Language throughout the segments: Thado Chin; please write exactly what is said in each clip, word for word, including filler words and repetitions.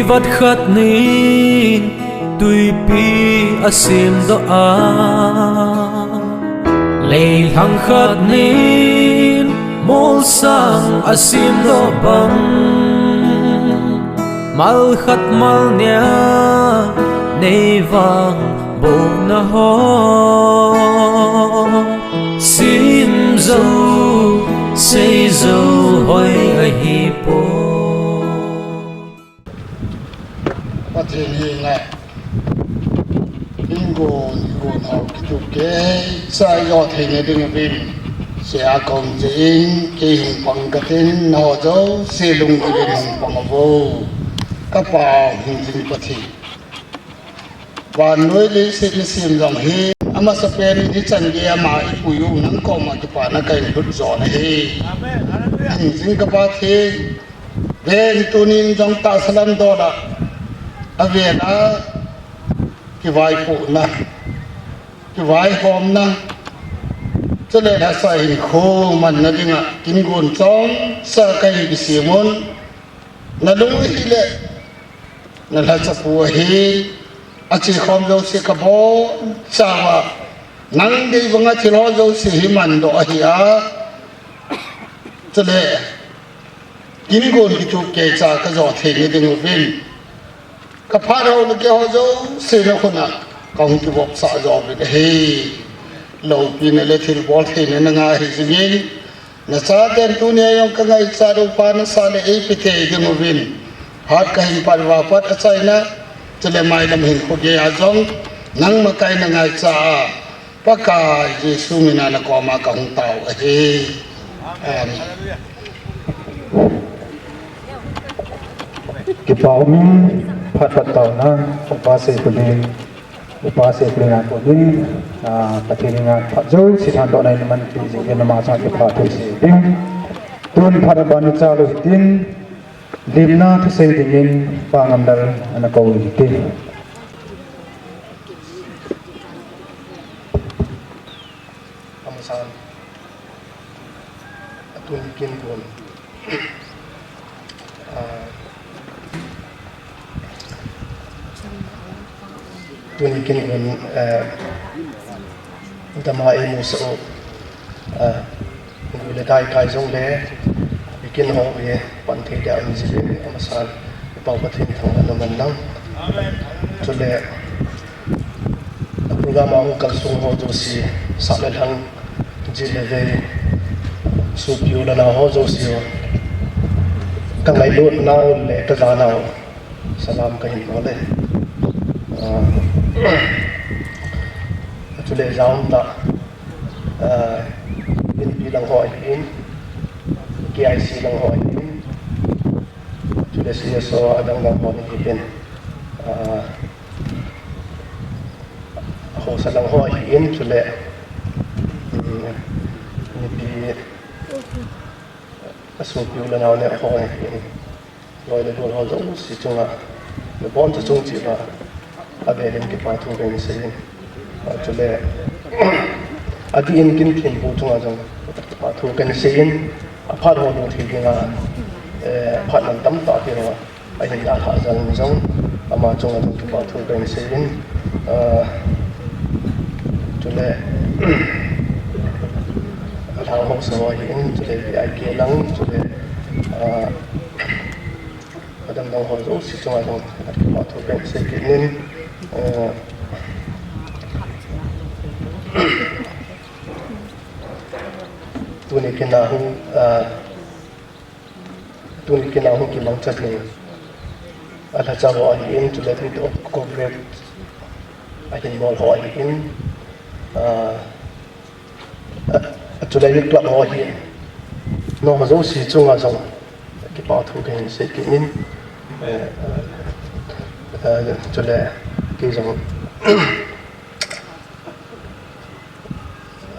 Vat khat nin tuipi a simdoh a, leilhang khat nin molsang a simdoh bang, mal khat mal nia nei vang bouna ho, sim zo sei zo hoi ahi poi. Pathen henga, ingon, ingon hou kitup kei, sa ijo theina ding uvin, sia kong chein, kei hung pang katin, nangho jouse lunggil in hung pang uvo. Ka Pa hung jing Pathen. Vannoi leiset nasem jong hi, amasapen in hichan gei a ama ipui u nang koma kipana kahin lhut jo ahi. Amen. Hallelujah. Hung jing ka Pathen, ven tunin jong tahsa lam dol a, avel a kivaipohna, kivaihomna, chule lhasa hinkho manna dinga, kin gon chomcha kahin kisem un, nalung ahile, nalhacha pu ahi, achekhom jouse kabonchauva, nang dei banga thil ho jouse hi mandoh ahi a, chule, kin gon kitup kei cha kajo theina ding uvin, ka phat hou le kei ho jouse nakhut a kahung kivopsah jo uvin ahi. Loupina le thilbol theina nanga hi jingin, nachaten tunia jong ka ngaichat u pha nasa le eipe thei ding uvin, phat kahin pat uva pat achaina, chule mailam hinkho geiya jong nang makai nangaicha a, Pakai Jesu mina nakoma kahung tao ahi. Amen. Kipa umin, phat phat taona, Upa Seikhulin, Upa Seikhulin a konin, ah, Pathen henga phat jouse thandohna in manpi jing in ama chunga kipathu sei ding. Tun phat aban ichalou hitin, limna thusei dingin Pa Ngamlal ana kou u hite. Amasan, atuni kin gon, ah, tuni kin gon, ah, dama eimusah u, ah, gu le dai kai jongle, ikin ho hi pan thei dia um jiuvin, amasan, Ipa Pathen thangvahna man lang. Chule, program a hung kalsong ho jouse, sah le lhang, jil le vei, sopi u le nao ho jouse ho, ka ngailutnau le ka janau salam kahin bol e. Ah, chule jaum tah, ah, N P lang ho ahin, K I C lang ho ahin, chule C S O adang dang ho ahin, ah, Haosa lang ho ahin, chule, um, mipi, asopi u le nao le ho ahin, loi le gol ho jouse chunga, nabonchauva chung cheh uva, avel in kipa thu kahin seiyin. Ah, chule, adih in kin thempu chunga jong kipa thu kahin seiyin, aphat ho lou thei dinga, eh, aphat man tamtah ti ho ahin alhah jal in jong, ama chunga jong kipa thu kahin seiyin, ah, chule, alhang ho sa ho ahin, chule V I K lang, chule, ah, adang dang ho jouse chunga jong kipa thu kahin sei kit in, ah, tuni kin a hung, ah, tuni kin a hung kimangcha ding, alhacha ho ahin, chule tuni to coverage ahin bol ho ahin, ah, ah, chule youth club ho ahin, nangho jouse chunga jong kipa thu kahin sei kit in, eh, eh, chule kei jong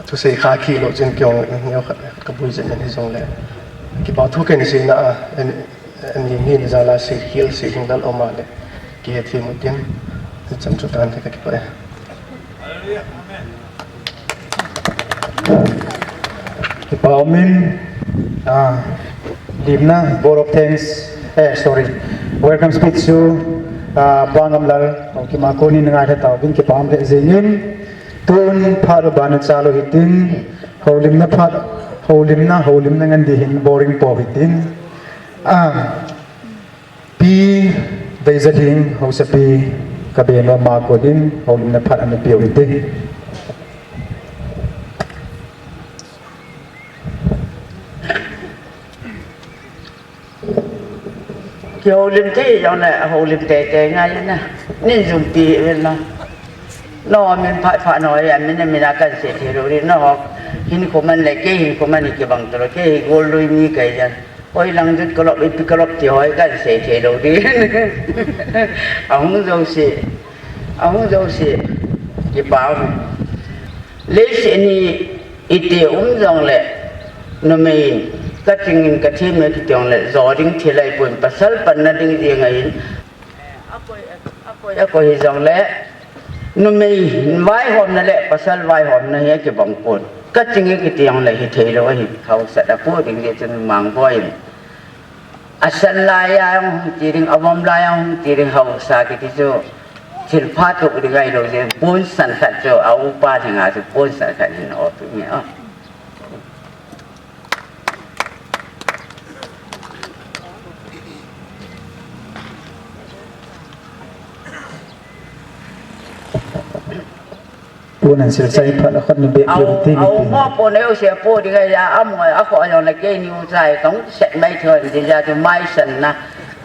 thusei kha kilou chun kei jong neo khat kaboi jeng in hijongle, kipa thu kahin seina a, en, en ni ni jal a sei khel sei hinglel um a le, kihethem u tin, chan chu tan te kakipah e. Kipa umin, ah, limna, vote of thanks, eh, sorry, Welcome speech chu, ah, Pa Ngamlal, Haokip a konin ngailha tauvin kipah um lheh jengin. Tun phat u ban u chal u hitin, houlimna phat, houlimna, houlimna ngen ding hin boring po hitin. Ah, Pi Veijalhing Haosapi Kabenoma konin houlimna phat ana peh u hite. Kihoulim thei jongle, houlim teitei ngai na. Nin jumpi vel na. Nangho min phat phat nangho amin amin a kahin sei thei lou ding. Nangho hinkho man le kei hinkho man hi kibang talou. Kei hi gollui mi kahi jeh in. Hoilang jut kalop, ipi kalop ti ho hi kahin sei thei lou ding. Ahung jouse, ahung jouse. Kipah um. Leiset hi iti um jongle, numei in, kaching in kathem e kiti jongle, jo ding thil ahipon, pasal panna ding jeng ahin. Akoi, akoi, akoi hijongle, numei vaihomna le pasal vaihomna hi akibang pon. Kaching e kiti jongle hithei lou ahi, haosat apoh ding jeh chun Mangboi in. Asan lai a hung ti ding, avom lai a hung ti ding haosa kiti chu thil pha toh ding ahilou jeh in, ponsan khat chu a upa lhing a chu ponsan khat hin aoh peh nge o. Pon an sil sai phat a khut ni beh peh u ti ni. Au, au, pon eu se po ding ahi, amo a kho jongle keini u chai kong set mai thon ti jeh a chu mai san na.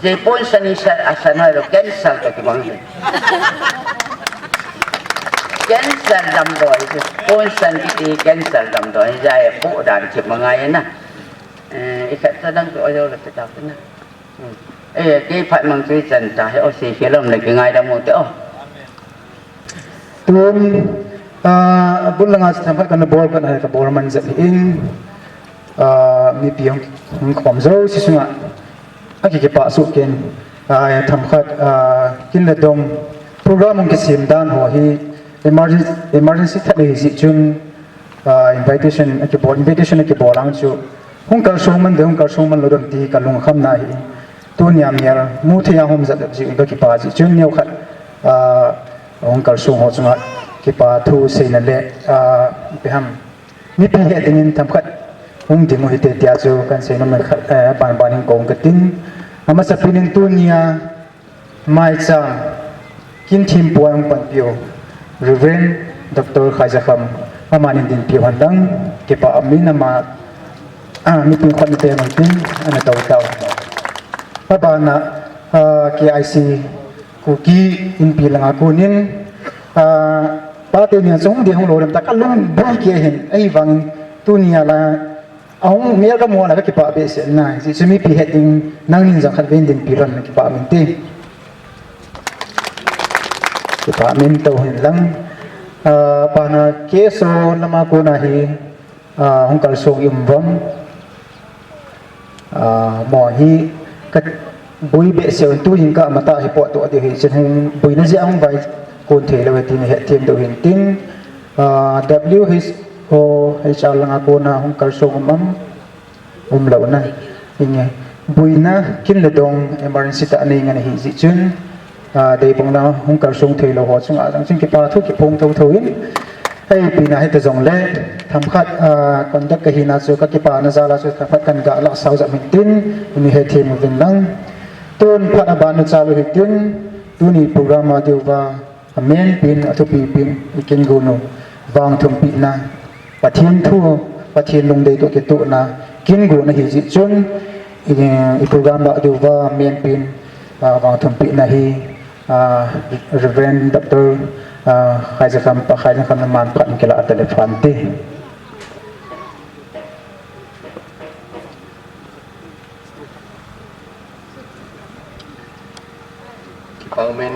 Jeh ponsan ni san, asan hoi lou, cancer toh kibang. Cancer damdoi chu. Ponsan kiti cancer damdoi jeh a poh dan thip ma ngai na. Eh, ikhat sa dang toh ajou le peta na. Hmm. Eh, kei phat mang chu ichan ta hi, o, sei khel um le kingaidam u te o. Tun, ah, abul langa themkhat kana bol, kana kabol man jep in, ah, mipi hung, hung khom jouse chunga aki, kipah soh kei in, ah, themkhat, ah, kin le dong program hung kisem dan ho hi emergency, emergency tah ahi jeh chun, ah, invitation akibol, invitation akibol ang chu hung kalsong man dem, hung kalsong man lou dem ti kalungkham na ahi. Tunia mial mu thei a hung um jep jeh un kakipah jeh chun neokhat, ah, hung kalsong ho chunga kipa thu seina le, ah, ipi ham, mipi het dingin themkhat hung ding u hite tia chu kahin sei nom e khat, eh, banban in kou katin. Amasapen in tunia maicham kin thempu a hung panpiu Reverend Doctor Khaijakham, amanin dinpiu hen lang, kipah um in ama, ah, mipi khut na te man tin, ana tou tau. Abana, ah, K I C Kuki Inpi langa konin, ah, pate nia chu hung ding hung lou dem ta kalung boi kei hin, ahivangin tunia la ahung mial kamu a la kakipah behseh na, jeh chu mipi het ding nangnin jong khatvei dinpi lhon kipah min te. Kipah min tou hen lang, ah, bana K S O lama kona hi, ah, hung kalsong i um vang. Ah, mo hi kaboi behseh un tuhin ka matah hi potdoh diu hi chun hung boina jeh a hung vaikon thei lou e ti nahet them diu hin tin, ah, W H O H R langa kona hung kalsong um am, um lou na. Inge, boina kin le dong emergency tah nei ngen ahi jeh chun, ah, deibang na hung kalsong thei lou ho chunga jong chun kipa thu kiphong thotho in, ipi na hita jongle, themkhat, ah, conduct kahina chu kakipana jal a chu themkhat kahin ga lah sao jep hin tin, ini hethem uvin lang. Tun phat aban u chal u hitin, tuni program a diuva, amen pen, athupi pen, i kin gon u, vangthumpina, Pathen thu, Pathen lungdei toh kitohna, kin gon ahi jeh chun, i, i program lah diuva, amen pen, ah, vangthumpina hi, ah, Reverend Doctor, ah, Khaijakham, Pa Khaijakham na man phat in kilah a telephone te. Kipah um in,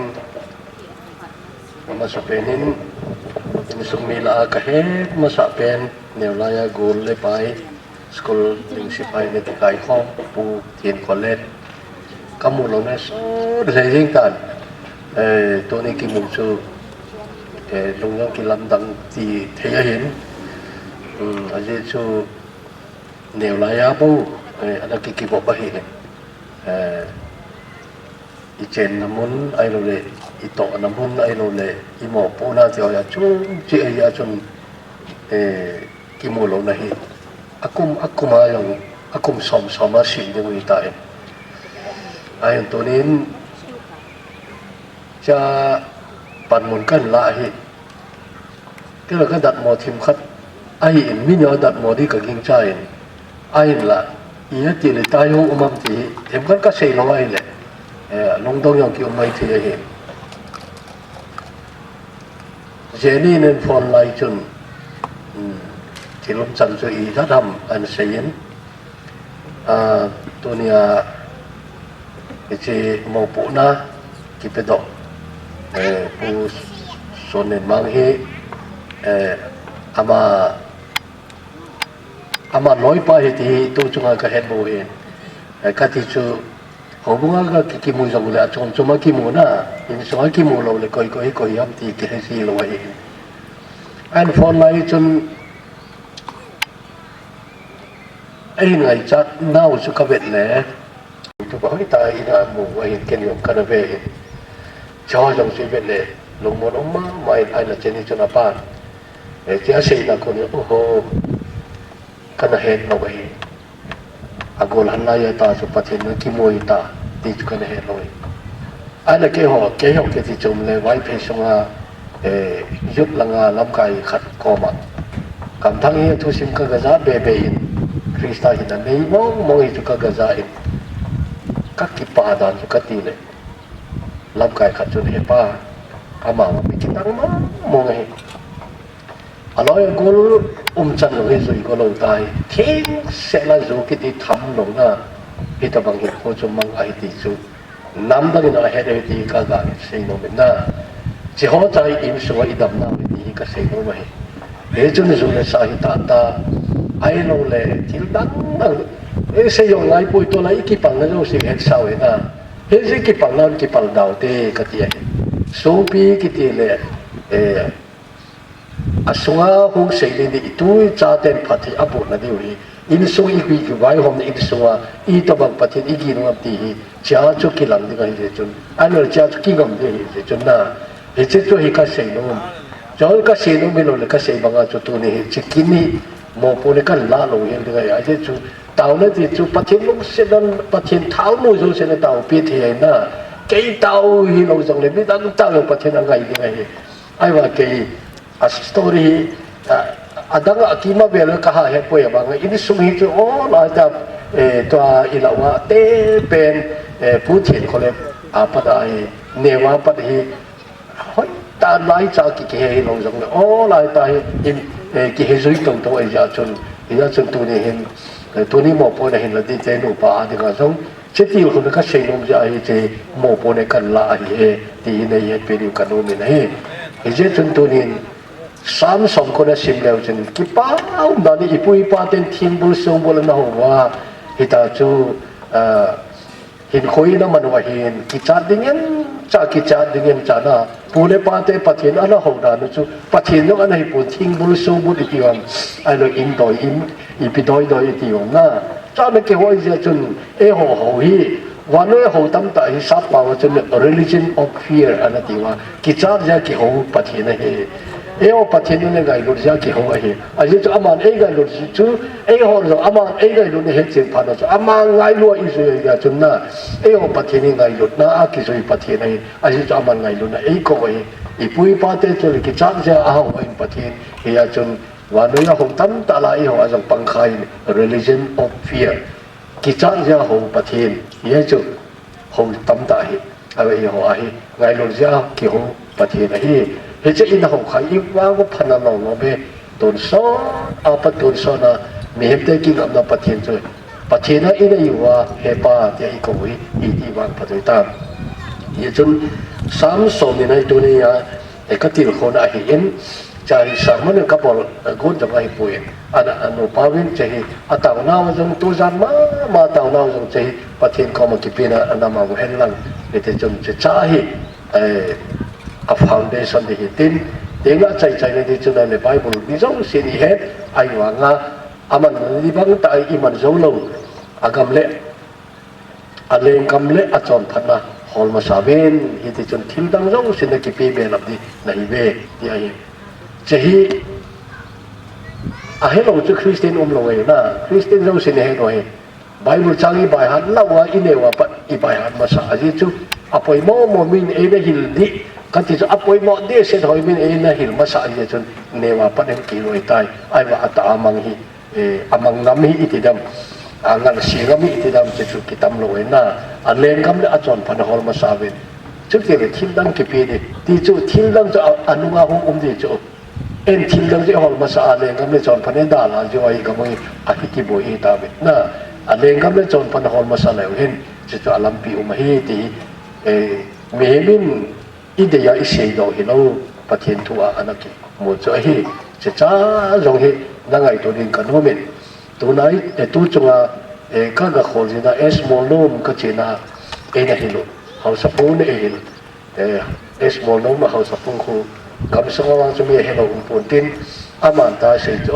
amasapen in, insung mi lah a kahet masa pen, neolai a gol le pai, school ding sepai nati kaikhom, Pu Thenkhole. Kamu lou na sot lheh jeng tan. Eh, tuni kimu chu, eh, lung jong kilamdang ti thei ahin. Hmm, ajeh chu neolai a bou, eh, ana kikivop ahi. Eh, I chenna mun ahilou le, i tohna mun ahilou le, i mopohna ti ho a chung chi ahi a chun, eh, kimu louna hi. Akum, akum a jong, akum som som a sim ding u hi ta e. Ahin tunin, cha panmun kan la hi. Kei la ka datmo thim khat ahin, mi neo datmo di ka gingcha in, ahinla, i ati le tai ho um am ti hi, thim khat ka sei lou ahile, eh, lungdong jong ki um mai thei ahi. Jenny nen phone lai chun, um, thil umchan chu i dat ham an sei in, Ah, tunia hiche mopohna kipedoh, eh, Pu Sonenmang hi, eh, ama, ama loipa hi ti hi tu chunga ka het bou hi. Eh, kati chu, houbunga ka ki, kimu jong le achom chom a kimu na, insunga kimu lou le koi koi, koi ham ti kihe ji lou ahi. Ahin phone lai chun, Ahin ngaichat nau chu ka vet le. Tu ba hoi ta ina mu ahin ken jong kana ve in. Cho jong chu vet le. Lungmon um mama in ahinla Jenny chun apan. E, ti aseina kon in, oho. Kana het lou ahi. Agol han lai a ta chu Pathen na kimu ahi ta. Ti chu kana het lou ahi. Ahinla keiho, keiho kiti chom le Vaiphei sunga, eh, youth langa lamkai khat koma. Kamthang hi thusim ka gaja bebe in, Krista hin anei mong mong hi chu ka gaja in. Ka kipa dan chu kati le. Lamkai khat chun hepa, ama ma mi kitang mong mong ahi. Aloi agol umchan lou hi jui go lou tai. Theng sela ju kiti tham lou na. Hitabang hi kho chu mang ahi ti chu. Namdang in ahet ahi ti ka ga sei nom in na. Chi ho chai insunga i damna ahi ti ka sei nom ahi. Hichun ju le sa hi tata. Ahilou le thil dang dang. E sei jong ngai poi tola i kipang na jouse het sao e na. Hiche kipang na kipal dau te kati ahi. Sopi kiti le, eh, Asunga hung sei le ni i tu i chaten phat hi abohna diu hi. Insung i hui kivaihomna insunga, itobang Pathen i ginung am ti hi, chia chu kilang ding ahi jeh chun. Ahinla chia chu kingam ding ahi jeh chun na. Hiche chu hi ka sei nom. Chule ka sei nom hilou le ka sei banga chu tuni hi, chi kin hi, mopohna kan la lou hel ding ahi. Ajeh chu, taona ti chu Pathen lungsetna, Pathen thaonu jouse na taopi thei ahi na. Kei tao hilou jong le, midang tao jong Pathen angai ding ahi. Ahivang kei, a story hi, a, adang a kima vel ka ha het poi abang, insung hi chu, o, lai ta, eh, tua i lau a, te pen, eh, Pu Thienkholen, a pat a hi, neo a pat hi, hoi ta lai cha ki, kihe hilou jong le, o, lai ta hi, in, eh, kihe jui tong tong ahi jeh chun, hijeh chun tuni hin, eh, tuni mopohna hin la di te nupa a dinga jong, Che tilkhou na ka sei nom jeh ahi che mopohna kan la ahi e, ti hi nei hetpeh diu ka nom in ahi. Hijeh chun tunin Sam som ko na sim leu chun kipa umdan in i pu i pa ten thingbul songbul ana hou uva, hita chu, ah, hinkho in aman uva hin kichat ding em cha, kichat ding em cha na, pu le pa te Pathen ana hou dan u chu Pathen jong ana hi pon, thingbul songbul i ti uvam, ahilou in doi in, ipi doi doi i ti uvam na. Chana kihou jeh chun, eiho hou hi, vannoi a hou tamtah hi sappao a chun religion of fear ana ti uva, kichat jeh a kihou Pathen ahi. Eiho Pathen in ngailut jeh a kihou ahi. Ajeh chu aman eingailut chu, eiho jong aman eingailut na hetchen phat na chu, ama ngailu a ijui jeh a chun na, eiho Pathen in ngailutna a kijui Pathen ahi. Ajeh chu aman ngailutna eikou ahi. I pu i pa te chu le kichat jeh a ahou ahin Pathen. Hijeh chun, Vannoi a hou tamtah la eiho a jong pangkhai in religion of fear. Kichat jeh a hou Pathen. Hiche chu hou tamtah ahi. Ave eiho ahi. Ngailut jeh a kihou Pathen ahi. Hiche in a hou khai i vang u phatna lou lou be. Tonsot a pat tonsot a mihem te kingapna Pathen chu. Pathen a in a i uva hepa tia i kou hi. I ti vang phatoi tam. Hichun Sam som ni na i tuni a E, ka tilkhouna ahi in, cha hi sermon in ka bol, eh, gon jong ahi poi. Ana, a nupa vin cha hi, a taonau jong tu jan mama taonau jong cha hi, Pathen koma kipehna ana mang u hen lang. Hiti chun cha, cha hi, eh, a foundation di hi tin, tin a chai chai na di chun a le Bible mi jouse ni het, ahivanga, aman ni bang tah a i man jou lou, a gam le, A lenggam le a chonphatna hol masa uvin, hiti chun thil dang jouse nakipe be lap ding nahi uve, ti ahi. Hiche hi, ahelou chu Christian umlou ahi na, Christian jouse nahe lou ahi. Bible chang ibaihat lou a, ineo a pat ibaihat masa ahi chu, apoimo mo min eina hil ding, kati chu apoimo dehset hoi min eina hil masa ahi chun, neo a pat in kiloi tai, ahivang atah a mang hi, eh, amang ngam hi iti dem, angaisih ngam hi iti dem, hiche chu kitam lou ahi na, alenggam le achonphat hol masa uvin. Chutile thil dang kipe ding, ti chu thil dang chu a, anunga hung um ding chu. Eihin thil dang chu ihol masa a lenggam le chonphat in dalha jiu ahi gam hi, ahi kiboi hi tauve. Na, alenggam le chonphat hol masa leu hin, hiche chu alampi um ahi ti hi, eh, mihem in idei a iseidoh hilou, Pathen thu a ana kimu chu ahi, hiche cha jong hi nangaito ding kanom in. Tunai, eh, tu chunga, eh, kaga khol jing a, S. Molnom kachena, eina hil u, haosapu na eihil, eh, S. Molnom haosapu khu, gamsunga vang chu mi ahelou um pon tin, aman tah asei chu,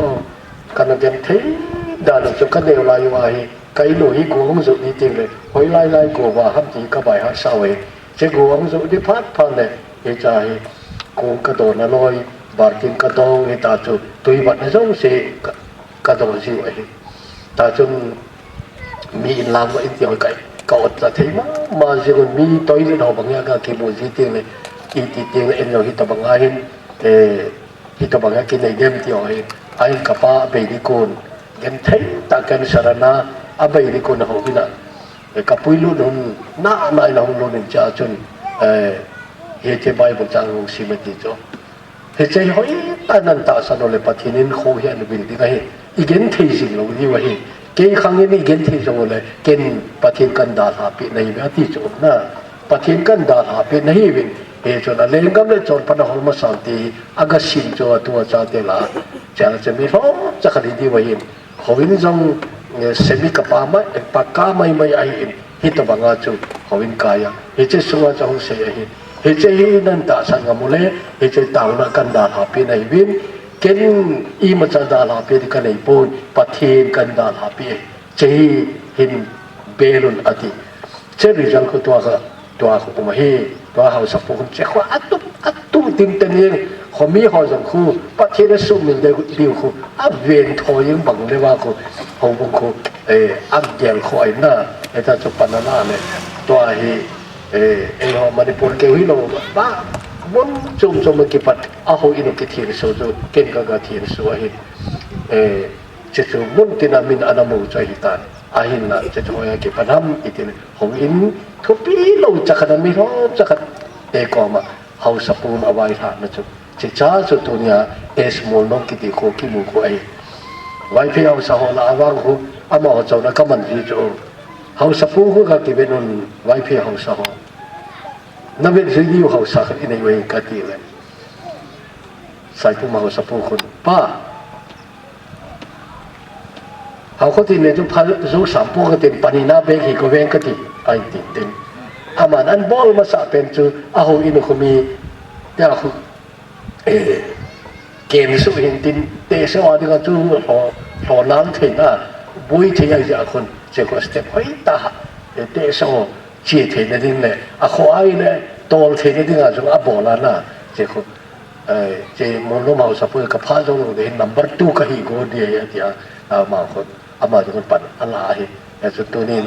kana genthei dan u chu kaneo lai uva hi, ka inu hi go hung joh ding teng le, hoilai lai go va ham ti kabaihat sa uve. Hiche go hung joh ding phat phat le, hiche hi, kong kadon a loi, baltin kadon, hita chu, tui vatna jouse, ka, kadon jiu ahi. Tah chun, mi in lang va in ti hoi ka, ka ot cha thei mama jiu, mi toilet ho bang a kakimu ji teng le, iti teng le, en jong hitabang a hin, eh, hitabang a kinei dem ti ho hi, ahin kapa abei ding kon, genthei tah cancer ana, abei ding kon ahou in a, eh, kapuilut un, na, na in ahung lut in cha chun, eh, hiche Bible chang hung sim e ti chu. Hiche hi hoitah in natahsan uleh Pathen in kho hi ana vil ding ahi. Igenthei jing lou diu ahi. Kei khang in igenthei jong uleh, ken Pathen kan dalha peh nahi uve ati chu na. Pathen kan dalha peh nahi uvin. Hichun alenggam le chonphat a hol masa u ti hi, aga sim chu atu a chate lah a. Chang chu mi lhomcha khat hi diu ahi. Houin jong, eh, semi kapa mai, eh, pakka mai mai ahin, hitabang a chu houin kai a. Hiche sunga chu hung sei ahi. Hiche hi natahsan ngam uleh, hiche taona kan dalha peh nahi uvin, ken imacha dalha peh ding kanei pon, Pathen kan dalha peh. Hiche hi hin bel un ati. Hiche result khu tua kha, tua khu um ahi, tua haosapu khun hiche khu atu, atu tin te ning, khomi ho jong khu, Pathen asuhmil ding, ding khu, aven thoi jeng bang le va khu, houbung khu, eh, agel khu ahi na, hita chu pan ana le, tua hi, eh, eiho Manipur keu hilou, ba, mun chom chom a kipat, ahouin u kithenso chu, ken kaga thenso ahi, eh, hiche chu mun tina min ana mu chu ahi tan. Ahinla, hiche chu hoiya kipan ham, itin, houin, thupi lou cha khat a mi lhomcha khat, eh, koma, haosapu in availhahna chu. Hiche cha chu tunia, S. Molnom kiti khu kimu khu ahi. Vaiphei haosa ho lah a vang khu, amaho chonna kaman ji chu. Haosapu khu kakiven un, Vaiphei haosa ho. Navet jui diu haosa khat inei uve kati le. Saipum haosapu khun, Pa, Haokhotin le chu phal jou sam pon kati, panina bek hi kaveng kati, ahin tin tin. Aman abol masa pen chu ahouin u khu mi, tia khu, eh, ken suh hin tin, tehse a dinga chu lho, lho nal theina, boi thei ahi jeh a khun, hiche khu step hoitah a, eh, tehse a che theina ding le, akhoh a ahile, tol theina dinga chu abol ana, hiche khu. Eh, hiche Molnom haosapu kapha jou lou ding hin number two kahi go ding ahi atia, ama khun, ama jong pan ala ahi. Hiche tunin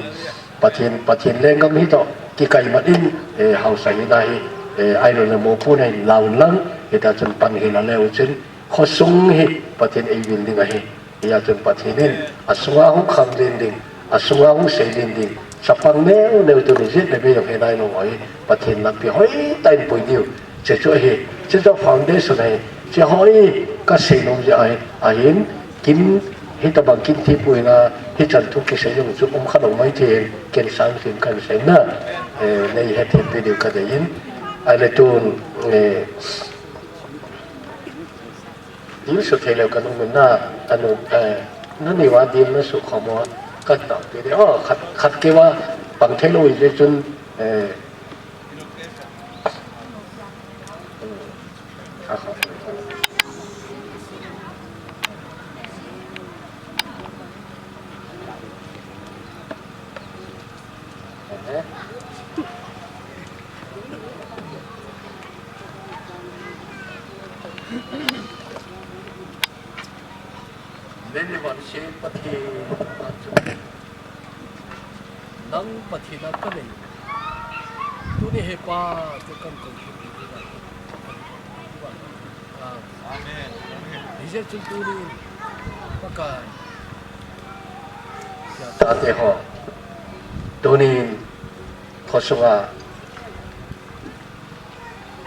Pathen, Pathen lenggam hi toh, kikai mat in, eh, haosa hina hi, eh, ahilou le mopo na hin la un lang, hita chun pan hi la leu chun, khosung hi Pathen eivil ding ahi. Hijeh chun Pathen in asunga hung khanglen ding, asunga hung seilen ding, chapang neo neo tuni jeh le bei jong hi nailou ahi, Pathen lampi hoitah in pui diu. Hiche chu ahi, hiche chu foundation ahi, hiche hi kasei nom jeh ahi, ahin, kin, hitabang kin thipuina, hichan thu kisei jong chu um kha lou mai thei, ken sang thim kahin sei na, eh, nei hethem pi diu kadei in, ahile tun, eh, Dil suh thei leu kanung min na, anu, eh, nani uva dil nasuh khom uva, katahpi ding. Oh, khat, khat keu a, pang thei lou hijeh chun, eh, a kho. Eh. Pathen, nang Pathen a ka nei. Tuni hi Pa, tu kan kong hi ni na. Amen. Hijeh chun tuni Pakai, tate ho, tuni khosunga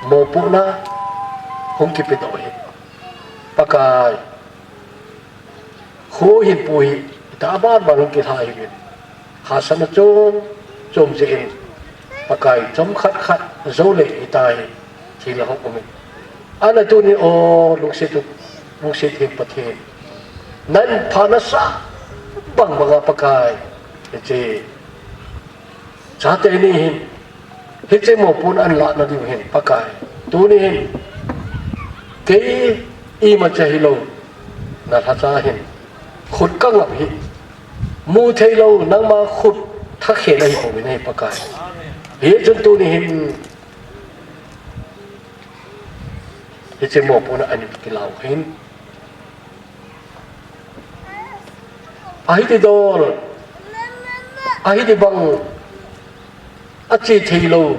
mopohna hung kipedoh hi, Pakai, kho hin pu hi, ta ban ban hung kilha hi. Hahsatna chom chom jeh in, Pakai, chomkhat khat jou le hita hi, thil ahung um in. Ana tuni o, lungset u, lungset Theng Pathen, nang pha nasah bang banga Pakai, hiche chate ni hin, hiche mopohna ahin lahna diu hin, Pakai, tuni hin, kei imacha hilou, na lhacha hin, khut ka ngap hi, mu theilou, nangma khut thakhen ahi pouvin ahi, Pakai. Hichun tuni hin, hiche mopohna ahin kilah u hin, ahi ti dol, ahi ti bang, ache theilou,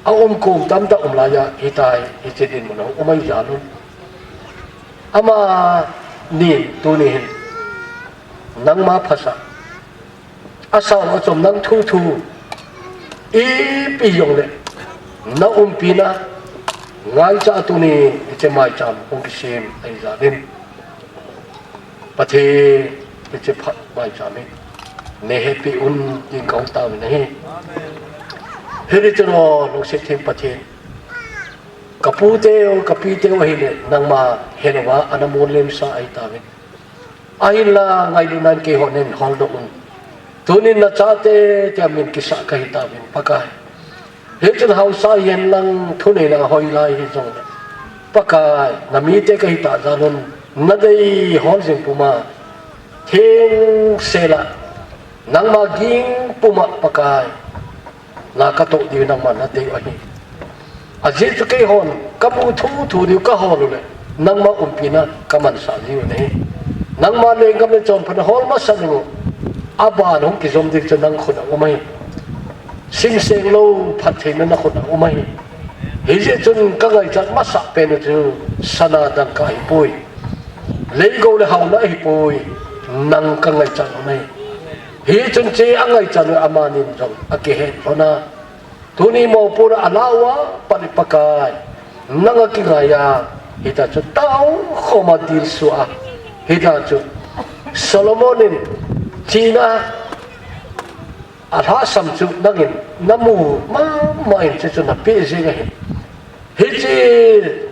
aum kom tamtah um laiya, hitia hi, hiche dinmun a um ahi jeh un, amanin tuni hin, nangma phasah, asao achom, nang thu thu, ipi jongle, na umpina ngaicha tuni hiche maicham hung kisem ahi jeh in, Pathen, hiche phat maicham hi neihetpi un tin kahung taovin ahi. Hijeh chun o, lungset Theng Pathen, ka puteu, ka piteu ahile, nangma henga ana molhemsa ahi tauvin. Ahinla ngailutnan keihon neiholdoh un. Tunin nachate tia min kisah kahi tauvin, Pakai. Hichun haosa hihen lang, thuneina hoilai hijongle, Pakai, namite kahi tah jeh un, nadei hol jing puma, thengsel a, nangma ging puma, Pakai, na katoh diu nangma nadei u ahi. Ajeh chu keihon kamu thu thu diu kahol ule, nangma umpina kamansah jiu ahi. Nangma lenggam le chonphatna hol masa ding u, aban hung kijom ding chu nang khut a um ahi. Simseng lou phattheina nakhut a um ahi. Hijeh chun kangaichat masah pen u chu sana dangka ahipoi, leigou le haona ahipoi, nang kangaichat u ahi. Hichun hiche angaichat u amanin jong akihet lhon a, tuni mopohna alah uva pat in, Pakai, nanga kingaiya, hitia chu taokhoma dilsuh a, hitia chu Solomon in chihna alhahsam chu nangin namu mama in, hiche chu napeh jeng ahi. Hiche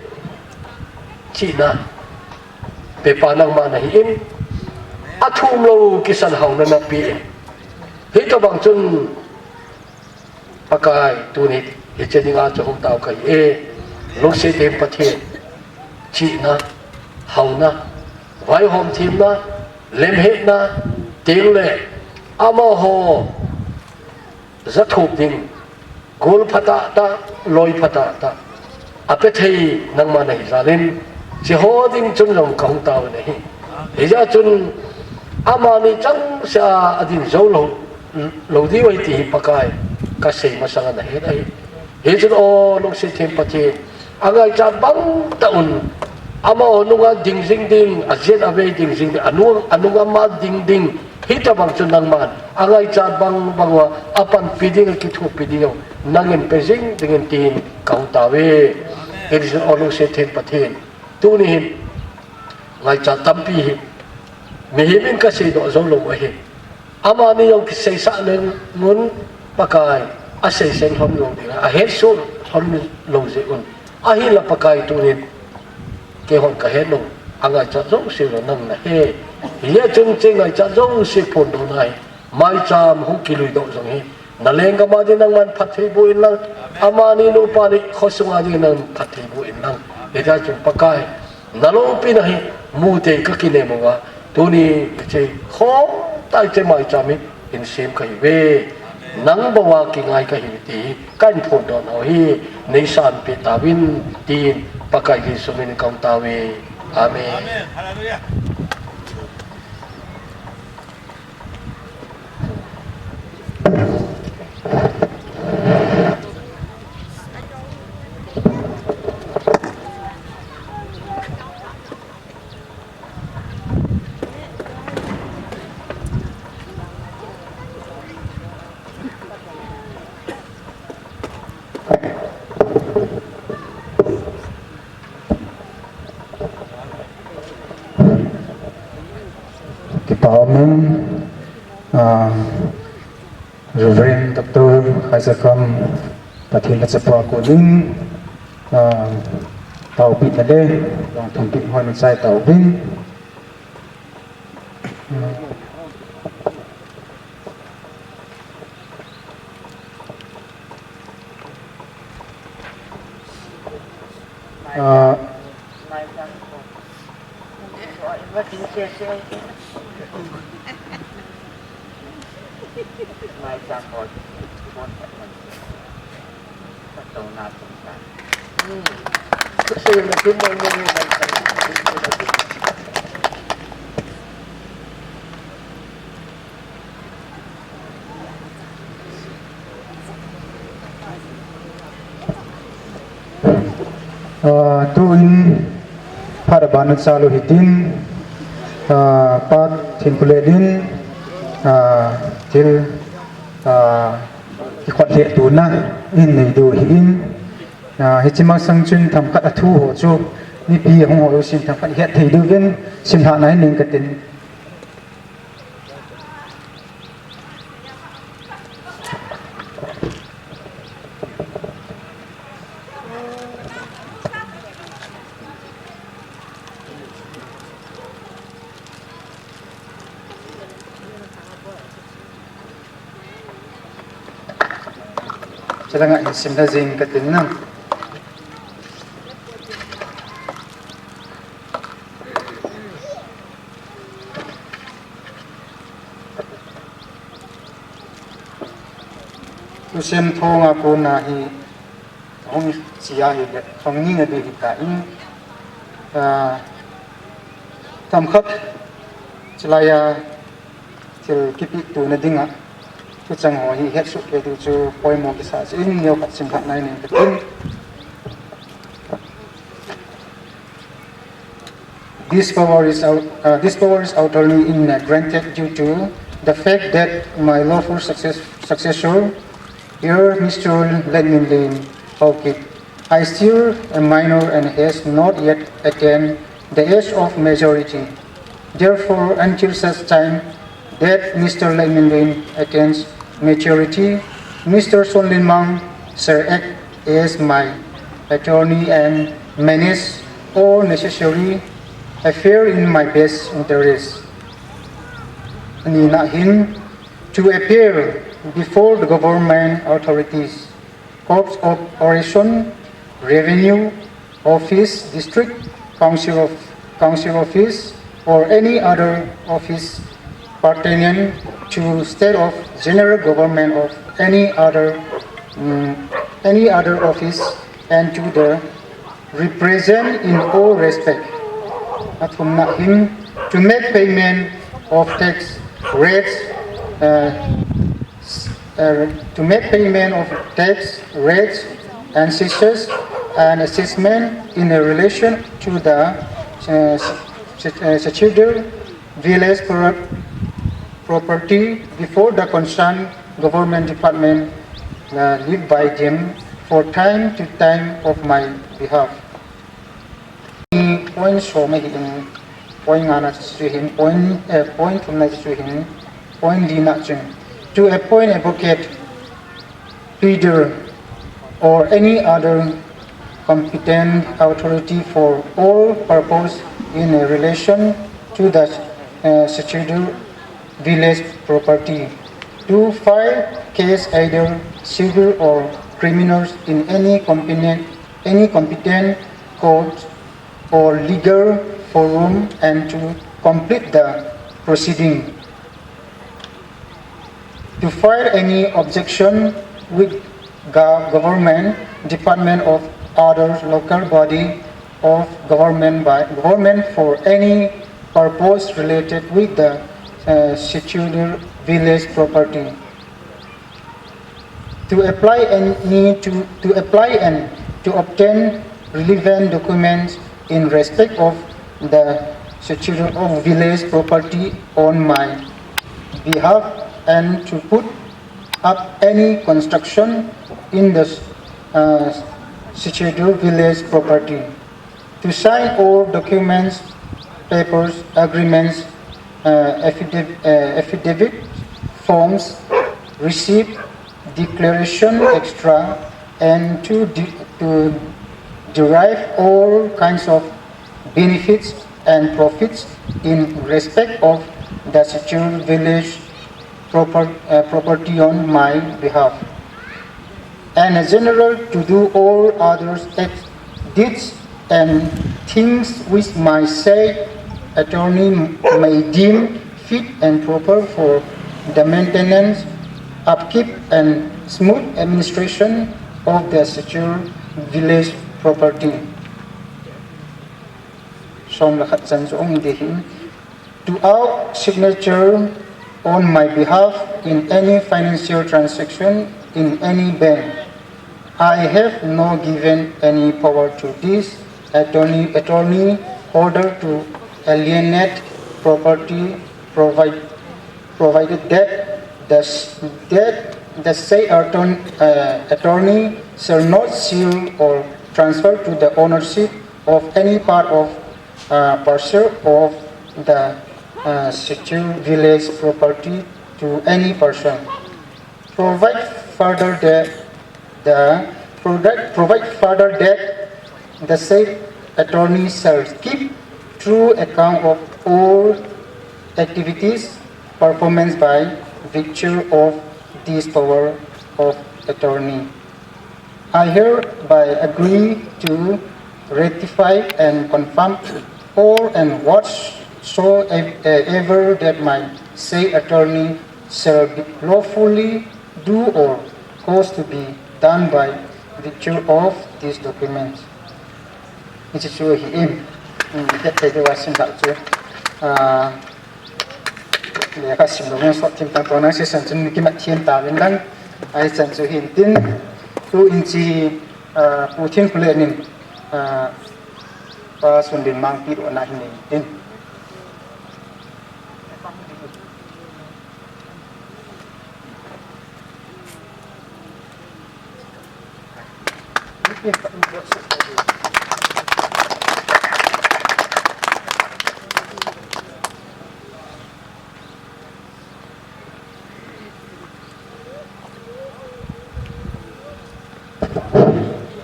chihna pepa nangma nahin, athum lou kisan haona napeh in, hitobang chun Pakai, tuni hiche dinga chu hung tao kahi e. Lungset Theng Pathen, chihna, haona, vaihom themna, lemhetna, tengle amaho jathup ding, gol phatah tah, loi phatah tah, apethei nangma nahi jeh in, hicheho ding chun jong kahung taovin ahi. Hijeh chun amani changseh a adin jou lou, lou diu ahi ti hi, Pakai, kasei masanga nahet ahi. Hichun o, lungset Theng Pathen, angaichat bang tah un, amaho nunga ding jing ding, ajen avei ding jing ding, anung, anung ama ding ding, hitobang chu nangman angaichat bang bang uva apanpi ding, akithopi ding u nangin pe jing dingin tin kahung taove. Hichun o, lungset Theng Pathen, tuni hin ngaichat tampi hi mihem in kaseidoh jou lou ahi. Amani jong kiseisah leng un, Pakai, aseisah lhon lou ding, ahetsoh lhon lou jeh un. Ahinla Pakai, tunin keihon kahet lou, angaichat jouse jong nang nahe. Hijeh chun hiche ngaichat jouse phondohna hi, maicham hung kiluidoh jong hi, nalenggam a ding nangman phatthei boh inlang, amani nupa ni khosunga ding nang phatthei boh inlang. Hitia chun Pakai, naloupina hi mutei kakinem uva, tuni hiche khom tah hiche maicham hi hin sem kahiuve. Nang bouva kingai kahiuve ti hi kahin phondoh nau ahi, neisanpeh tauvin, tin Pakai Jesu min in kahung taove. Amen. Amen. Hallelujah. Amen. Ah, Reverend Doctor Isaac Kam, Pathen na chapa ko ding, ah, taopi na le, long thum pi hon chai taovin. Ah, Ah, tuin phat abana chalu hitin, ah, Pa Thinpulen in, ah, thil, ah, kikhot lheh tuna in nei diu ahin, ah, hiche masang chun themkhat a thu ho chu mipi ahung ho jousen themkhat het thei diuvin simlhah na in ning katin. Chalanga in simna jing katin na. Thusim thong a kona hi hung chia hile, hung ni na di hita in, ah, themkhat chulaiya thil kipeto na dinga thuchang ho hi hetsoh kei diu chu poimo kisa jeh in neokhat simlhah na in ning katin. This power is out, uh, this power is authority in, uh, granted due to the fact that my lawful success, successor, here Mister Ledminlin Haokip, is still a minor and has not yet attained the age of majority. Therefore, until such time that Mister Ledminlin attains maturity, Mister Sonlinmang shall act as my attorney and manage all necessary affair in my best interest. Anina hin, to appear before the government authorities, courts of oration, revenue office, district council of, council office, or any other office pertaining to state of general government of any other, mm, any other office, and to the represent in all respect. Athumna hin, to make payment of tax rates, uh, uh, to make payment of tax rates and cesses and assessment in relation to the, uh, s-, s-, uh, scheduled village pro-, property before the concerned government department, uh, live by them for time to time of my behalf. Point som ahin, point ngana chu hin, point, eh, point thumna chu hin, point lina chun, to appoint advocate, pleader, or any other competent authority for all purpose in relation to the, uh, scheduled village property, to file case either civil or criminal in any competent, any competent court or legal forum, and to complete the proceeding. To file any objection with gov-, government department of other local body of government by government for any purpose related with the, uh, scheduled village property. To apply and need to, to apply and to obtain relevant documents in respect of the schedule of village property on my behalf and to put up any construction in the, uh, scheduled village property. To sign all documents, papers, agreements, uh, affidavit, uh, affidavit forms, receipt, declaration, et cetera, and to, de- to derive all kinds of benefits and profits in respect of the scheduled village proper, uh, property on my behalf, and a general to do all other acts, deeds, and things which my said attorney may deem fit and proper for the maintenance, upkeep, and smooth administration of the scheduled village property. Som le khat chan chu ong ding ahi. To act signature on my behalf in any financial transaction in any bank. I have not given any power to this attorney, attorney holder to alienate property provide, provided that the, s- that the said attorn- uh, attorney shall not sell or transfer to the ownership of any part of uh, parcel of the uh, scheduled village property to any person. Provide further that the provide, provide further that the said attorney shall keep true account of all activities performed by virtue of this power of attorney. I hereby agree to ratify and confirm all and whatsoever that my said attorney shall be lawfully do or cause to be done by virtue of these documents. Hiche chu ahi in, um, hetthei deuva simlhah chu, ah, lekha simlou nang sot thim tang tua nang session chun kimat thim tauvin lang, ahi chan chu hin tin, tu in chi, ah, Pu Thinglhalen in, ah, Pa Sunbin Mangpi dohna hin nei tin.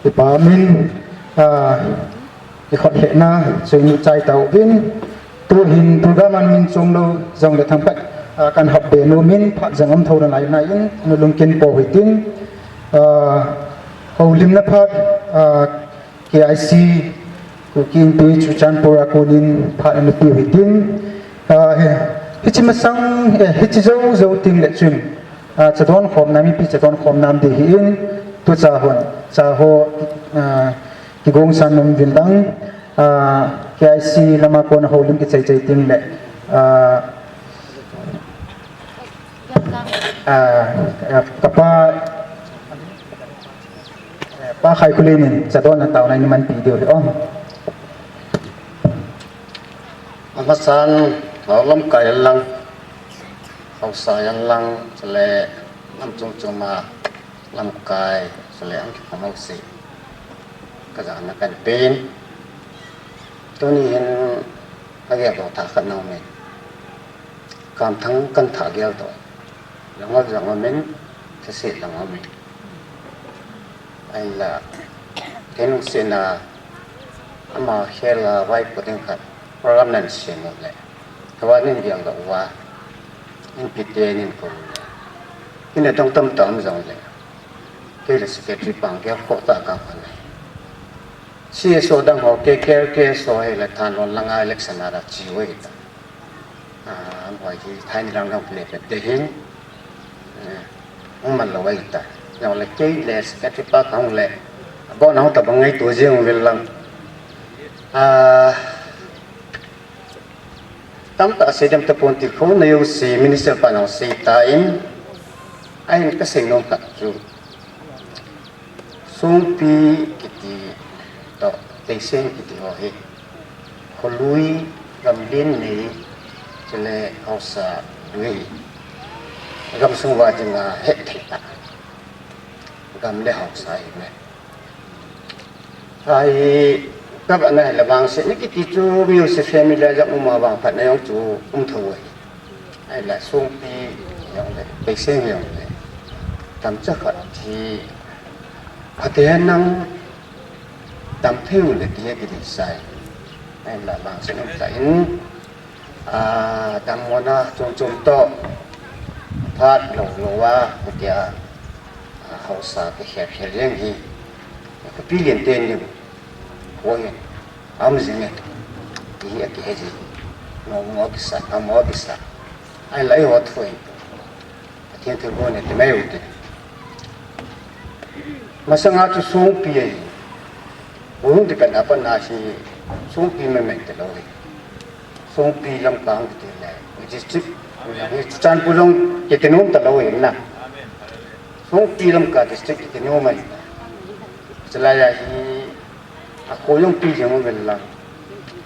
Kipa min, ah, i khut hetna chu i chai tauvin, tu hin program a min chom lou jongle thangphat, ah, kan hap be nom in phat jong um tho nalai na in, nu lungkin pou hitin, ah, houlimna phat, ah, K I C, Kuki Inpi Churachandpur a konin phat ana pe u hitin, ah, hi, hiche masang, eh, hiche jou jou teng le chun, ah, chadon khomna, mipi chadon khomna um ding ahin, tu cha hon, cha ho, ah, kigongsan nom uvin lang, ah, K I C lama kona houlim kichai chai teng le, ah, ah, ah, kapa, Pa Khaikholen in chadon a taona in manpi diu ahi. Amasan, lamkai lang, haosa lang, chule lam chom chom a lamkai, chule ang kikhom ho se. Ka jana kan pen. Tuni hin, ka gel doh thah khat na um e. Kamthang kan thah gel doh. Langol jong um in, Sese jong um in. Ahinla, kei lungsetna, ama khel a vaipo ding khat, program nan sem u le. Kava nin gel doh uva, Inpi te nin kou le. Ina dong tamtah um jong le. Kei le secretary pang gel khoh tah ka khan le. C S O dang ho, K K L, K S O hi le Thanlon langa election a da chi u ahi ta. Ah, hoi hi thai ni lang lang le pet te hin. Eh, hung man lou ahi ta. Jong le kei le secretary pa kahung le. Abon a hung tabang ngaito jing uvin lang. Ah, tamtah sei dem tapon ti kho na jouse minister pa nang sei tan. Ahin ka sei nom khat chu. Songpi kiti toh, Teisen kiti ho hi. Kholui gamlen nei, chule haosa lui. Gamsung uva dinga hetthei tah. Gam le haosa hi me. Ahi, ka vahna hi le vangsetna kiti chu music family a jong um a vangphatna jong chu um thou ahi. Ahinla songpi jong le, Beisei jong le, tamcha khat hi, phatecha nang dam thei u le ti hi kideisah e. Ahinla vangset um tah in, a, dammona chom chom toh, phat lou lou a, hitia, a, haosa kikhel khel jeng hi, khopi lien teni, hoi, am jing e, ti hi akihe ji, mo mo kisa, a mo kisa. Ahinla eiho thu hi, Pathen thilgon hi ti mai u te. Masanga chu songpi ahi. Hung ti pen apat na hi songpi mai mai talou hi. Songpi Lamka kiti le, district, Churachandpur jong kiti nom talou hi na. Songpi Lamka district kiti nom mai. Chulai a hi, akho jong pi jeng um vel lang.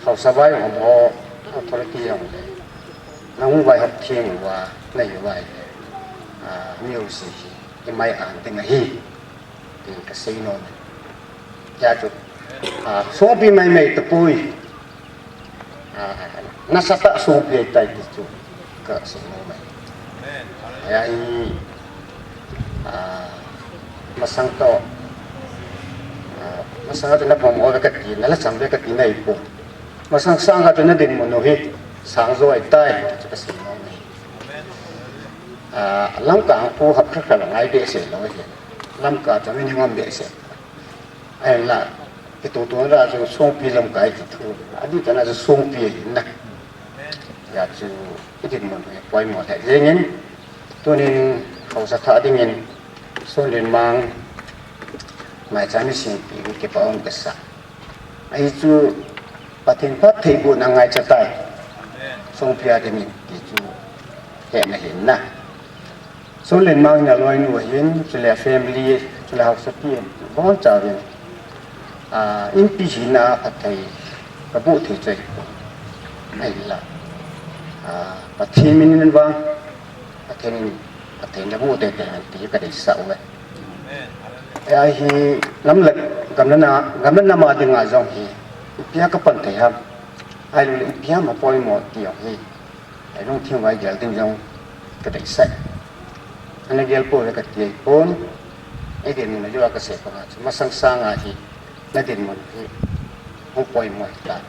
Haosa vai hom ho, authority jong le. Nang vai hop theng uva, nei vai le. A, music hi, i mai an ding ahi. Ti kasei nom. Hia chu, a, songpi mai mai tapoi. A, nasatah a songpi ahitai ti chu kasei nom e. Hia hi, a, masang toh, a, masang toh na pom uve kati, na lhacham uve kati na hipon. Masang sanga chu na dinmun u hi sang jo ahitai ti chu kasei nom e. A, Lamka hung pu hap kha kha la ngai behseh lou hi. Lamka chu mi ni ngam behseh. Ahinla, kitutu na chu songpi Lamka hi kithu. Adih tah na chu songpi ahi na. Hia chu, i dinmun hi poimo lheh jeng in. Tunin, haosa thah dingin, Sonlenmang, maicham i singpi, kipah um kasa. Ahi chu, Pathen phattheibohna ngaicha tai. Songpi a dingin, ti chu, hetna ahi na. Sonlenmang in aloinu ahin, chule family, chule haosapi in, bonchauvin. A, inpi hina a phatthei, kaboh thei chu ahi. Ahinla. A, Pathen min in vang, Pathen in, Pathen in aboh teitei hen ti kadeisah uve. Hia hi, lamlak, gamla na, gamla nam a dinga jong hi, ipi a kapan thei ham. Ahilouleh ipi ham apoimo ti jong hi. Ei lungthim uva i gel ding jong kadeisah e. Ana gel pouve kati ahipon, ei dinmun a jong kasei panga chu masang sanga hi, na dinmun hi, hung poimo ahitai.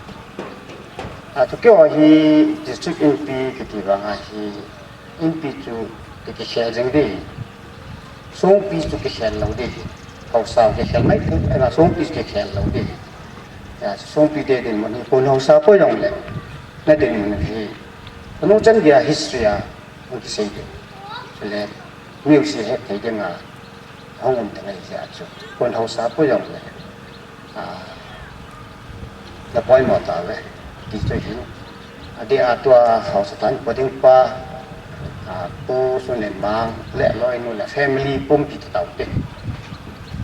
A, tu keiho hi district inpi kiti vanga hi, inpi chu ki, kikhel jeng ding. Songpi chu kikhel lou ding. Haosa kikhel mai thei, a, songpi chu kikhel lou ding. A, songpi te dinmun hi, kon haosa po jong le, na dinmun hi. Kanu chan geiya history a, hung kisei ding. Chule, music het thei dinga, hung um ding ahi jeh a chu. Kon haosa po jong le. A, na poimo tauve. Ti chu hin. Adeh a tua haosa tah in po ding pa. A, Pu Sonlenmang le aloinu le family pumpi tau te.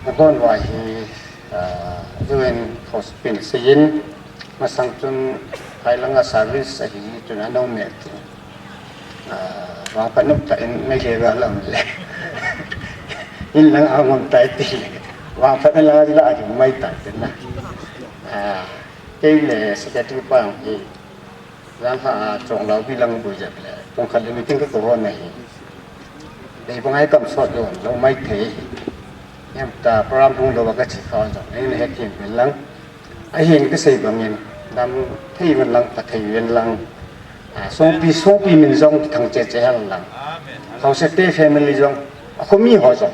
Na bon uva hi, a, U N hospital sei in. Masang chun, hai langa service ahi chun anom e ti. A, vangphat nop tah in Meitei gal a um le. In lang a um tai ti le. Vangphat na la la a um mai tai ti na. A, kei le secretary pa hi. Jan ha a chong lau bi lang bui jep le. Pung khat le meeting ka ko hon ahi. Dei bangai kam sot jo, jo mai thei. Em ta program hung lou a kachi kha jong. Ei le hethem vel lang. Ahin kasei bangin, dam thei uvin lang, pha thei uvin lang. A, songpi, songpi min jong thang che che hen lang. Haosa te family jong, akhomi ho jong.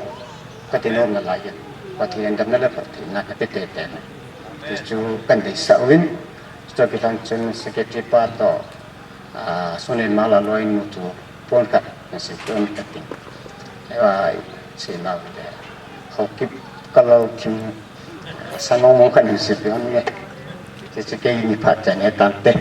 Kati nom nalai in. Pathen damna le phattheina kape teitei. Ti chu kadeisah uvin. Chutoh kilhon chun secretary pa toh, a, Sonlenmang le aloinu chu pon khat nasei peh un kati. Ahivang, sei nau le. Haokip kalou thim. Sanong mong khat in sei peh un nge. Hiche chu keini phat chan he tante.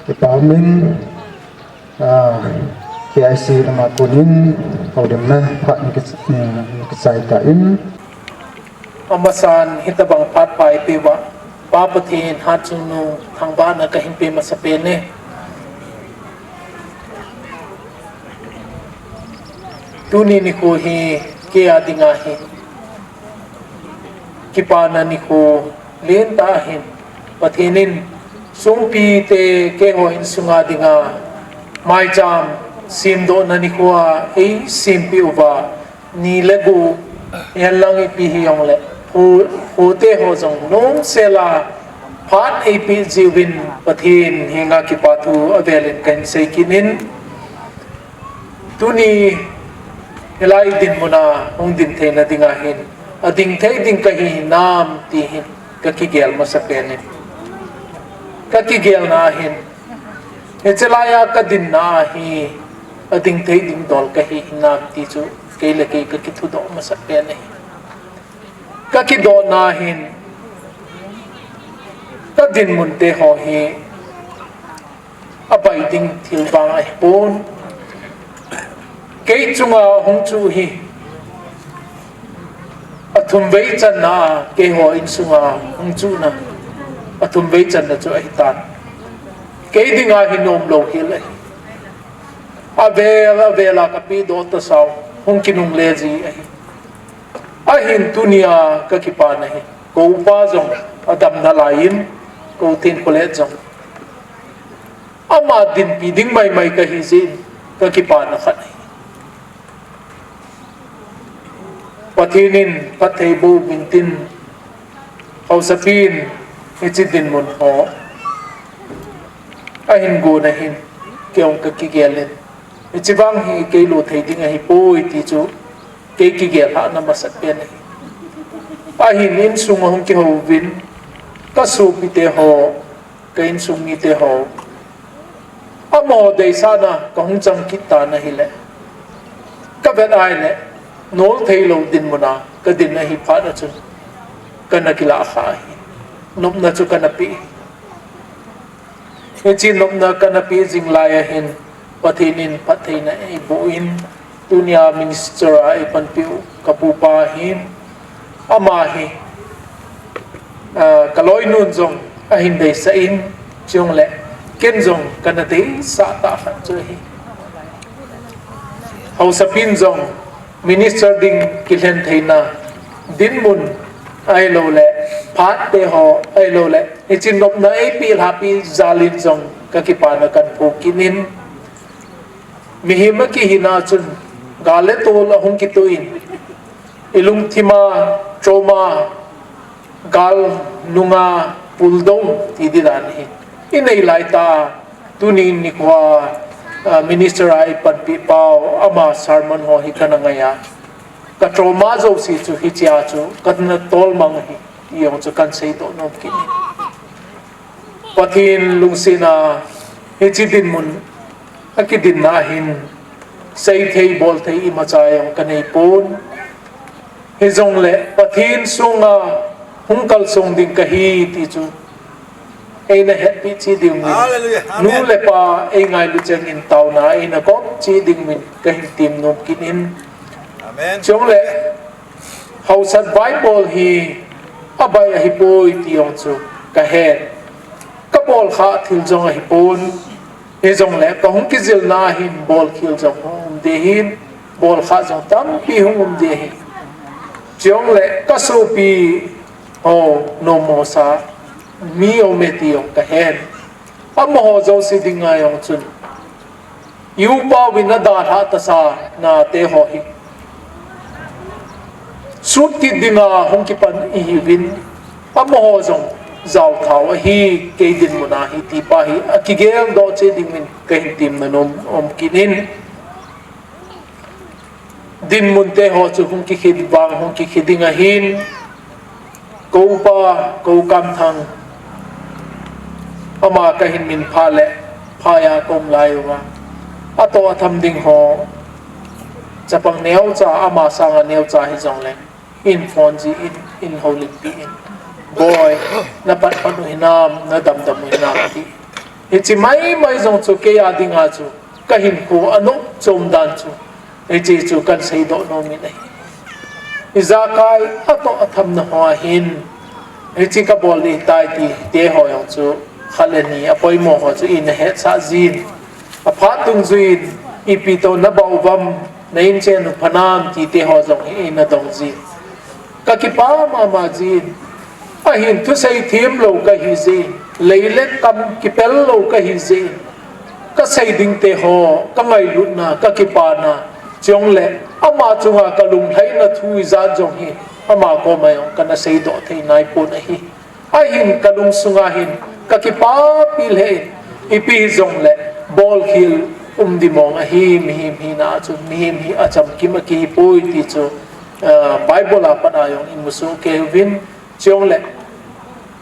Kipa umin, ah, Aisi lama kunin, houlimna phat ni kichai ta in. Amasan hitabang phat pha eipeuva, Pa Pathen hatchungnung thangvahna kahin pe masapen e. Tuni nikho hi kei a dinga hi kipana nikho lentah ahin, Pathen in songpite keiho insunga dinga maicham semdohna nikho a eisempeh uva, ni le go, henlang ipi hijongle, kho, khote ho jong nomsela phat eipeh jiuvin Pathen henga kipathu avelin kahin sei kit in. Tuni hilai dinmuna hung din theina dinga hin ading thei ding kahi hinam ti hin kakigel masapen in. Kakigelna hin, hiche laiya kadinna hi ading thei ding dol kahi hinam ti chu kei le kei kakithudoh masapen ahi. Kakidohna hin, kadinmunte ho hi abai ding thil vang ahipon. Kei chunga hung chu hi athumvei channa, keiho insunga hung chuna athumvei channa chu ahitan. Kei dinga hi nomlou hel ahi. Avel, avela kapehdoh tasau, hung kinungle ji ahi. Ahin tunia kakipana hi, kou upa jong adam nalaiyin, kou Thenkholet jong ama dinpi ding maimai kahi jeh in kakipana khat ahi. Pathen in phatthei boh uvin tin, haosapin hiche dinmun ho ahin gonna hin kei jong kakigel in, hiche vang hi kei lo thei ding ahipoi ti chu kei kigel lhahna masapen ahi. Ahin insunga hung kihouvin, kasopite ho, ka insung mite ho, amaho deisahna kahung chang kit tan ahile, kavet a ahile, nolthei lou dinmuna kadin ahi phat a chun kana kilah kha ahi. Nopna chu kana peh. Hiche nopna kana peh jing laiya hin Pathen in phattheina eiboh in, tunia minister a eipanpiu kapupa hin, ama hi, ah, kaloinun jong ahin deisah in, chule ken jong kana deisah tah khat chu ahi. Haosapin jong minister ding kilhen theina dinmun ahiloule, phatte ho ahiloule, hiche nopna eipeh lhahpi jal in jong kakipana kahin phu kit in, mihem akihina chun gal le tol ahung kitoh in, ilungthima trauma, gal nunga puldou ti ding dan hi inei laitah a, tuni nikhoa, ah, minister a eipanpi pau, ama sermon ho hi kana ngai a, ka trauma jouse chu hichea chu kana tolmang ahi ti jong chu kahin seidoh nom kit in. Pathen lungsetna hiche dinmun akidinna hin seithei bolthei imacha jong kaneipon. Hijongle Pathen songa hung kalsong ding kahi ti chu eina hetpeh cheh dinguvin, nu le pa eingailu chengin taona eina kop cheh dinguvin kahin tem nom kit in. Chule haosat vaibol hi abai ahipoi ti jong chu kahen. Kabolkhah thil jong ahipon. Hijongle kahung kijilna hin bolkhel jong hung um ding ahin, bolkhah jong tampi hung um ding ahi. Chule kasopi ho nommosa mi aume ti jong kahen. Amaho jouse dinga jong chun, i upa uvin nadalhah tasa nate ho hi sut kit dinga hung kipan ihiuvin, amaho jong jaothau ahi, kei dinmuna hi tipa hi akigeldoh cheh dinguvin kahin temna nom um kit in. Dinmunte ho chu hung kikhen vang hung kikhen ding ahin, kou upa, kou Kamthang, ama kahin minphah le phaiya kaum lai uva, atoh atham ding ho, chapang neocha, ama sanga neocha hijongle hin phone jin, hin houlimpi in, Boi, napatpat u hinam, nadamdam u hinam ti. Hiche maimai jong chu kei a dinga chu kahinkho anop chom dan chu, hiche chu kan seidoh nom in ahi. Ijakai atoh athamna hoa hin, hiche kabol ding tai ti, te ho jong chu, khat le ni, apoimo ho chu ina hetsah jin. Aphat dungjuiyin, ipi toh nabol uvam, na inchen u phanam ti te ho jong hi ina dong jin. Kakipah mama jin. Ahin thusei themlou kahi jin. Lei le kam kipel lou kahi jin. Kasei ding te ho, kangailutna, kakipana. Chule, ama chunga kalunglhaina thu ijat jong hi. Ama koma jong kana seidoh thei naipon ahi. Ahin kalungsunga hin, kakipapi lheh in, ipi hijongle, bolkhel um ding mong ahi, mihem hina chu, mihem hi achamkim a kihipoi ti chu, ah, Bible a pat a jong imu soh kei uvin, chule,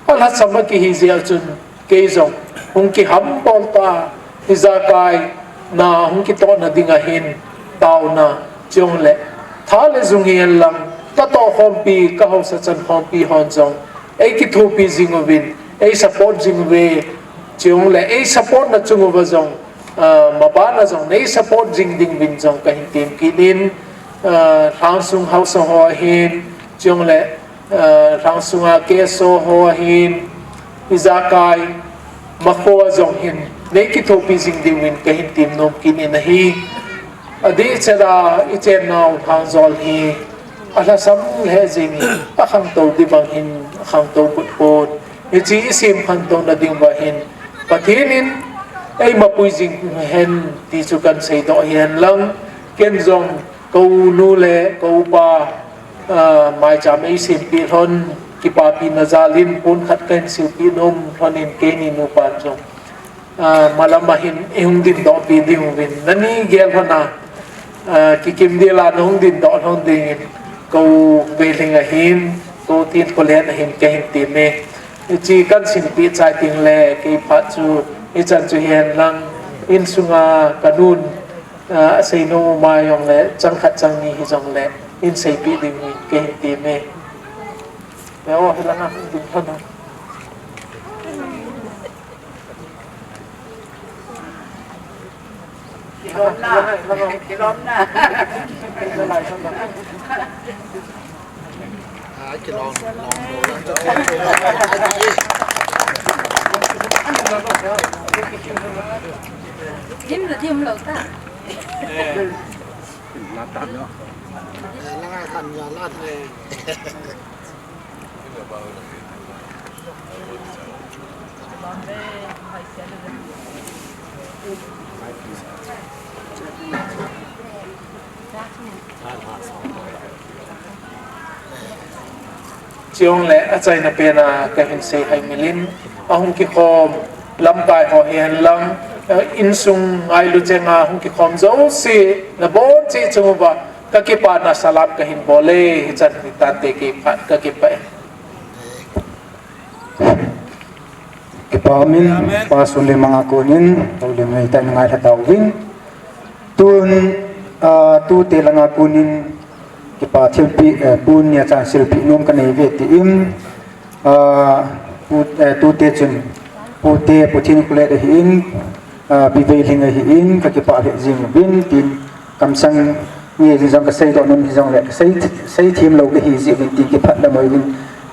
alhasam a kihi jeh a chun, kei jong, hung kihambol ta, ijakai, na hung kitohna ding ahin, taona, chule, tha le jung hihen lang, katoh khompi, kahaosa chan khompi hon jong, eikithopi jing uvin, eisupport jing uve, chule, eisupportna chung uva jong, ah, mabana jong, neisupport jing ding uvin jong, kahin tem kit in, ah, Lhangsung haosa ho ahin, chule, ah, Lhangsunga K S O ho ahin, ijakai, makhoa jong hin, neikithopi jing ding uvin, kahin tem nom kit in ahi. Adeh cheh a, ichennau Lhangjol hi, alhasam lheh jing in, akhangtou ding bang hin, akhangtou put put. Hiche isem khantouna ding uva hin, Pathen in, eimapui jing hen, ti chu kan seidoh hihen lang, ken jong, ka u nu le, ka upa, ah, maicham eisempeh lhon, kipapina jal in, pon khat kahin silpeh nom lhon in, keini nupan jong. Ah, malam a hin, ihung dingdohpi ding uvin, nani gel lhon a, ah, kikim dil a nahung dingdoh lhon ding in, ka u Veilhing ahin, ka u Thinkholian ahin, kahin tem e. Hiche kan silpeh chai teng le, kei phat chu, hichan chu hihen lang, insunga ka nun, ah, asei nom um a jongle, chang khat chang ni hijongle, hin seipeh ding uvin, kahin tem e. Te o, hilanga, ding lhon a. Kilomna. Kilomna. Ah, kilom, kilom. Dim lo, dim lo ta. Eh, la ta no. Eh, la kan ya la ta. Chule achaina pen a kahin sei hai mil in, ahung kikhom lamkai ho hihen lang, eh, insung ngailu chenga hung kikhom jouse, nabonchauva, kakipana salam kahin bol e, hichan hitante kei phat kakipah e. Kipa umin, Pa Sunlimang a konin, Toulim nei ta in ngailha tauvin. Tun, ah, tute langa konin, kipa thilpeh, eh, pon nia chan silpeh nom kanei uve tin, ah, tu, eh, tute chun, pute, Pu Thinkholian ahin, ah, Pi Veilhing ahin, kakipah lheh jing uvin, tin, kamsang nge jing jong kaseidoh nom hijongle, kasei, seithem lou kahi jeh uvin tin kipah lam uvin,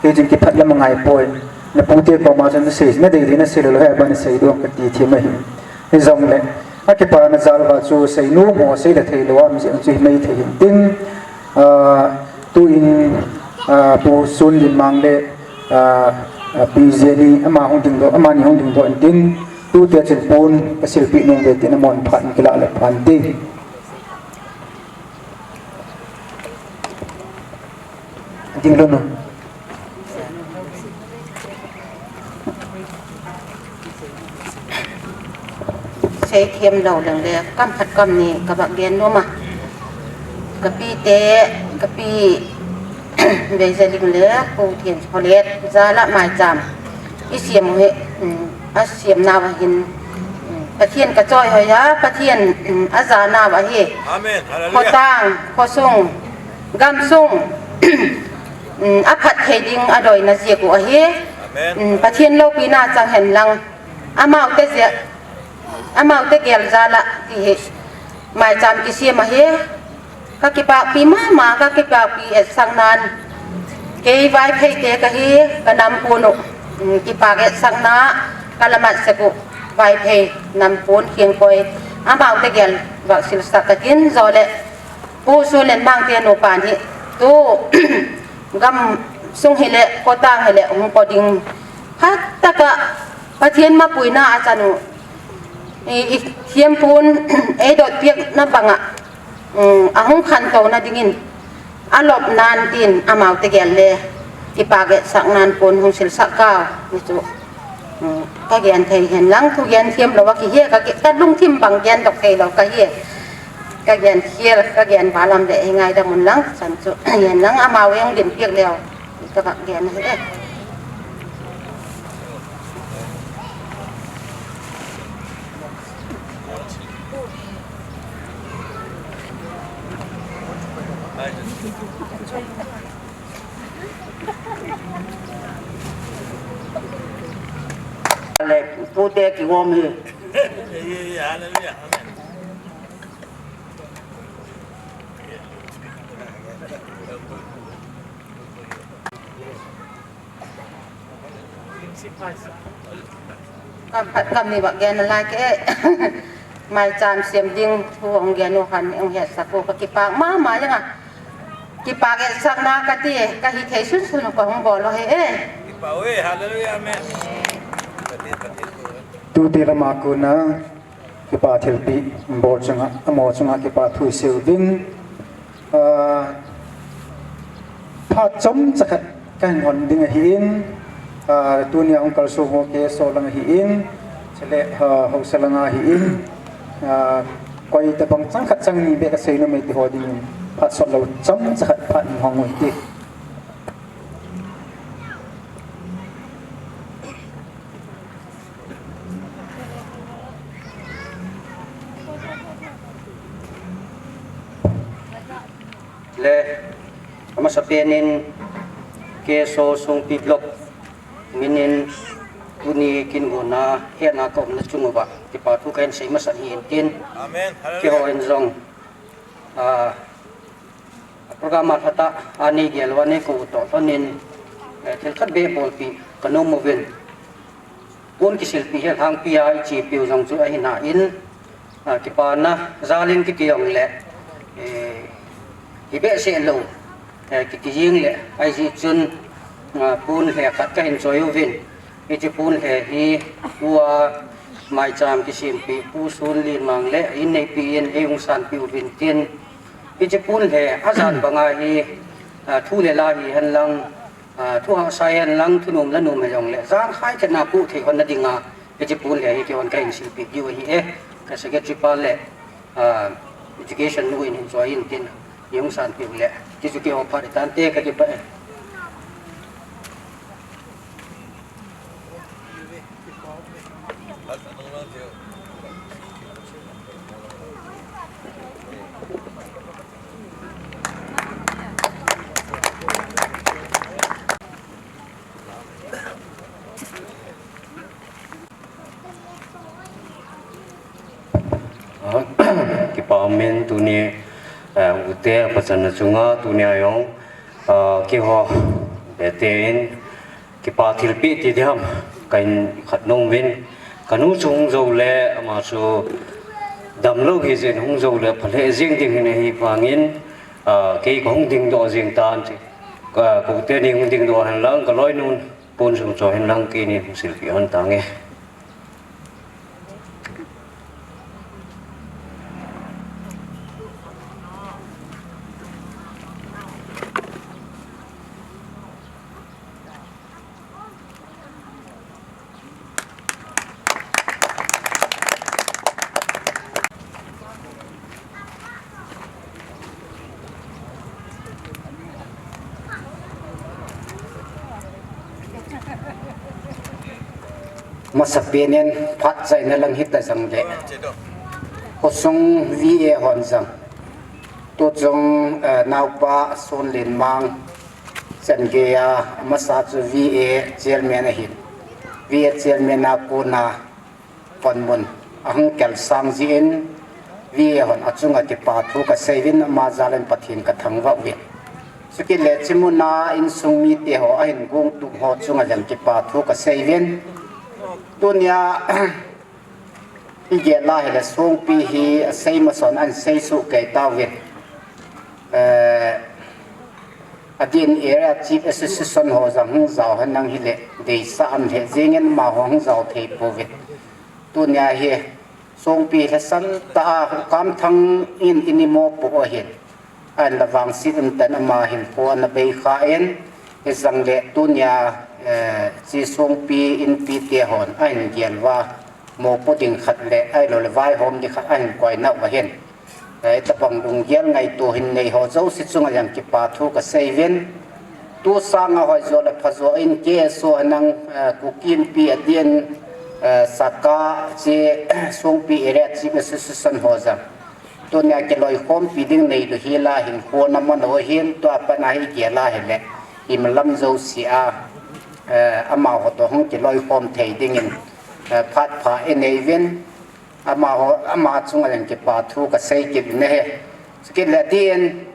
kei jong kipah lam angai poi. Napute koma chun nasei, nadei dei nasei lou lou hi abana seidoh kati them ahi. Hijongle, akipana jal uva chu seinom ho seile thei lou a um jeh chu himai thei hin tin, ah, tuin, ah, Pu Sunlimang le, ah, ah, Pi Jenny, ama hung dingdoh, amani hung dingdoh in tin, tute chun pon kasilpeh nom uve tin amahon phat in kilah le phan tin. Ding lhon o. Seithem lou leng le, kam khat kam ni kava gen nom a. Kapi te, kapi Veijaling le, Pu Thinkholian, jal a maicham. Isem u hi, um, asem nauva hin, um, Pathen kachoi hoi a, Pathen, um, aja nauva hi. Amen. Hallelujah. Khotang, khosung, gamsung, um, aphat thei ding adoina jeh u ahi. Amen. Um, Pathen loupina chang hen lang. Amaute jeh, amaute gel jal a ti hi. Maicham kisem ahi, ka kipahpi mama, ka kipahpi etsaknan. Kei Vaiphei te kahi, ka nam pon u, um, kipak etsakna, ka lamat sek u, Vaiphei nam pon Khingkoi, amau tegel, vah silsah katin, jole, Pu Sunlenmang te nupa hi, tu, gam sung hile, kotang hile, hung ko ding, phat tah a, Pathen mapuina achan u, i, i, thiam pon, eidot piakna banga, um, ahung khantouna dingin, alop nan tin, amau tegel le, kipak etsaknan pon hung silsah kau, ni chu. Um, ka gen thei hen lang, thu gen thiam lou a kihi, ka, ka lungthim bang gen dok thei lou kahi. Ka gen khel, ka gen valam le, hi ngaidam un lang, chan chu, hen lang, amau hung din piak leu, ka va gen hi e. Le, pute kigom hi. Kam khat kam ni va gen nalai ke. Maicham sem ding thu hung gen u khan hung hetsa ko ka kipak mama jeng a. Kipak etsakna kati, ka hithei sunsun u ka hung bol u ahi e. Kipak u e, hallelujah, amen. Tute lama kona, kipa thilpeh bol chunga, amaho chunga kipa thu isei uvin. Ah, phat chomcha khat kahin hon ding ahin, ah, tunia hung kalsong ho K S O lang ahin, chule, ah, haosa langa ahin, ah, koi tabang chang khat chang ni beh kasei nom e ti ho dingin, phat sot lou chomcha khat phat in hong u hite. Le, amasapen in K S O Songpi Block min in tuni kin gonna hetna ka umna chung uva kipa thu kahin sei masat ahin tin. Amen. Hallelujah. Keiho in jong, ah, program a lhatah a nei gel uva nei kou u toh lhonin, eh, thil khat beh bolpeh ka nom uvin. Pon kisilpeh hi alhangpi a ichepi u jong chu ahi nan, ah, kipana jal in kiti jongle, eh, hi behseh lou, eh, kiti jeng le, ahijeh chun, ah, pon lheh khat kahin choi uvin. Hiche pon lheh hi, tua maicham kisempeh Pu Sunlenmang le in neipi in eihung sanpeh uvin tin, hiche pon lheh ajan banga hi, ah, thu le la hihen lang, ah, thu hahsa hihen lang, thu nom la nom hijongle, jan khai khat na pu thei hon na dinga, hiche pon lheh hi keihon kahin silpeh diu ahi e, ka secretary pa le, ah, education nu in hin choi in tin, eihung sanpeh u le, ti chu keiho phat itante ka kipah e. Ah, kipa umin tuni, eh, u te pachatna chunga tunia jong, ah, keiho, eh, te in, kipa thilpeh ti diham, kahin khat nom uvin, kanu chu hung jou le, ama chu damlou hijeh in hung jou le, phalheh jeng ding ahi vangin, ah, kei kahung dingdoh jeng tan, ah, kou teni hung dingdoh hen lang, kaloinun, pon sung cho hen lang keini hung silpeh hon tange. Masapen in phat chaina lang hita jongle, khosung V A hon jong, tuchung, eh, naopa Sunlenmang, changeiya amasa chu V A chairman ahin, V A chairman a kona panmun ahung kal sang jeh in, V A hon achunga kipa thu kasei uvin, ama jal in Pathen kathangvah uvin. Chukit le chimuna insung mite ho ahin gong tup ho chunga jong kipa thu kasei uvin. Tunia igel a hile Songpi hi asei masa'n ahin sei soh kei tauvin. Eh, adeh in Area Chief Association ho jong hung jao henlang hile deisah aum lheh jengin, amaho hung jao thei pouvin. Tunia hi Songpi lhasam tah a Kamthang in eini mopoh ahin, ahinla vangset umtah in ama hinkho ana beikha in, hijong le tunia, eh, hiche Songpi Inpi te hon ahin gel uva, mopo ding khat le ahilou le vaihom ding khat ahin koi nau ahin. Eh, hitobang lunggel ngaito hin nei ho jouse chunga jong kipa thu kasei uvin. Tu sanga hoijo le phajo in K S O henlang, eh, Kuki Inpi adeh in, eh, Saka, hiche Songpi Area Chief Association ho jong tunia kiloikhompi ding neilou hel a hinkho ana man u ahin, tua pat a hi igel a hile imalam jouse a, eh, amaho toh hung kiloikhom thei dingin, eh, phat pha inei uvin. Amaho, ama chunga jong kipa thu kasei kit in ahi. Chukit le adeh in,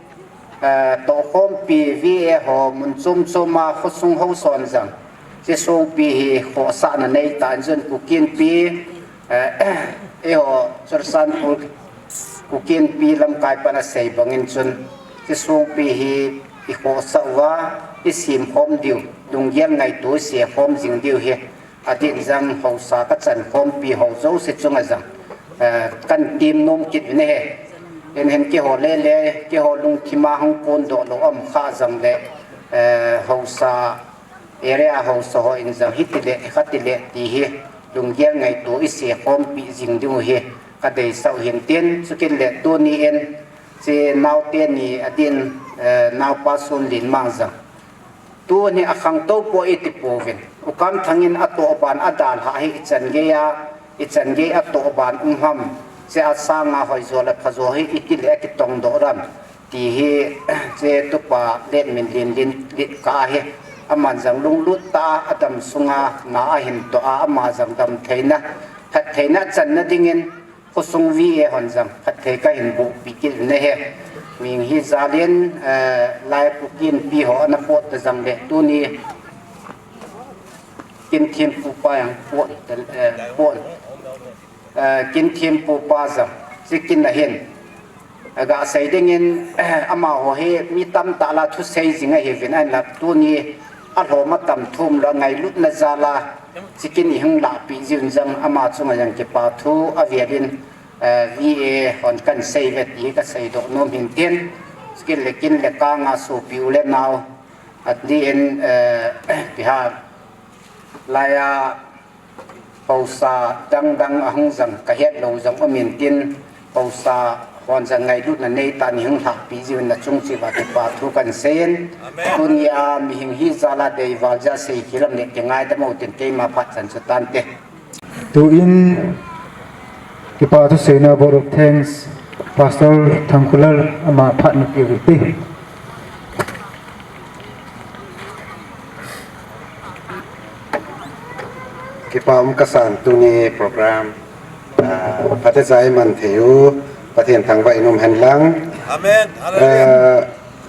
eh, tohkhompi V A ho mun chom chom a khosung haosa hon jong hiche Songpi hi khohsahna neitah in, chun Kuki Inpi, eh, eiho Churachandpur Kuki Inpi lamkai pan asei bangin chun hiche Songpi hi ikhohsah uva, isemkhom diu, lunggel ngaito isekhom jing diu hi adeh in jong haosa kachankhompi ho jouse chunga jong, eh, kahin tem nom kit uvin ahi. Hinhin keiho le le, keiho lungthim a hung kondoh lou aum kha jong le, eh, haosa, area haosa hon jong hiti le, khati le ti hi lunggel ngaito isekhompi jing diu hi kadeisah u ahin tin, chukit le tuni in hiche naote ni adeh in, eh, naopa Sonlinmang jong tuni akhangtou poi iti pouvin. U Kamthang in atoh ban adalhah hi ichan gei a, ichan gei atoh ban um ham. Hiche a sanga hoijo le phajo hi iti le akitongdoh ham ti hi, hiche tupa Letminlen Lin, Litkah hi aman jong lunglut tah a adam sunga na ahin toh a, ama jong damtheina, phattheina achanna dingin, khosung V A hon jong phatthei kahin bohpeh kit in ahi. Mihing hijal in, eh, lai Kuki Inpi ho ana pot ta jong le tuni Kinthempu pa jong pot, eh, pot, eh, Kinthempu pa jong hiche kin ahin, eh, gasei dingin, eh, amaho hi mi tamtah lah a thusei jing ahiuvin, ahinla tuni alhom atam thum lou a ngailutna jal a hiche kin ihung lahpeh jiuvin jong ama chunga jong kipa thu avel in, eh, V A hon kahin sei uve ti hi kaseidoh nom ahin tin, chukit le kin le kang a sopi u le nao, adeh in, eh, Bihar lai a haosa dang dang ahung jong kahet lou jong um in tin, haosa hon jong ngailutna neitah in ihung lhahpeh jiuvin nachung cheh uva kipa thu kahin sei in. Amen. Tunia mihing hijal a deival jeh a seikhel um le kingaidam u tin keima phat chan chu tante. Tuin kipa thuseina vote of thanks, Pastor Thangkhulal ama phat napeh u hite. Kipa um kasan tuni program, ah, phatechan iman thei u Pathen thangvah in um hen lang. Amen. Hallelujah. Ah,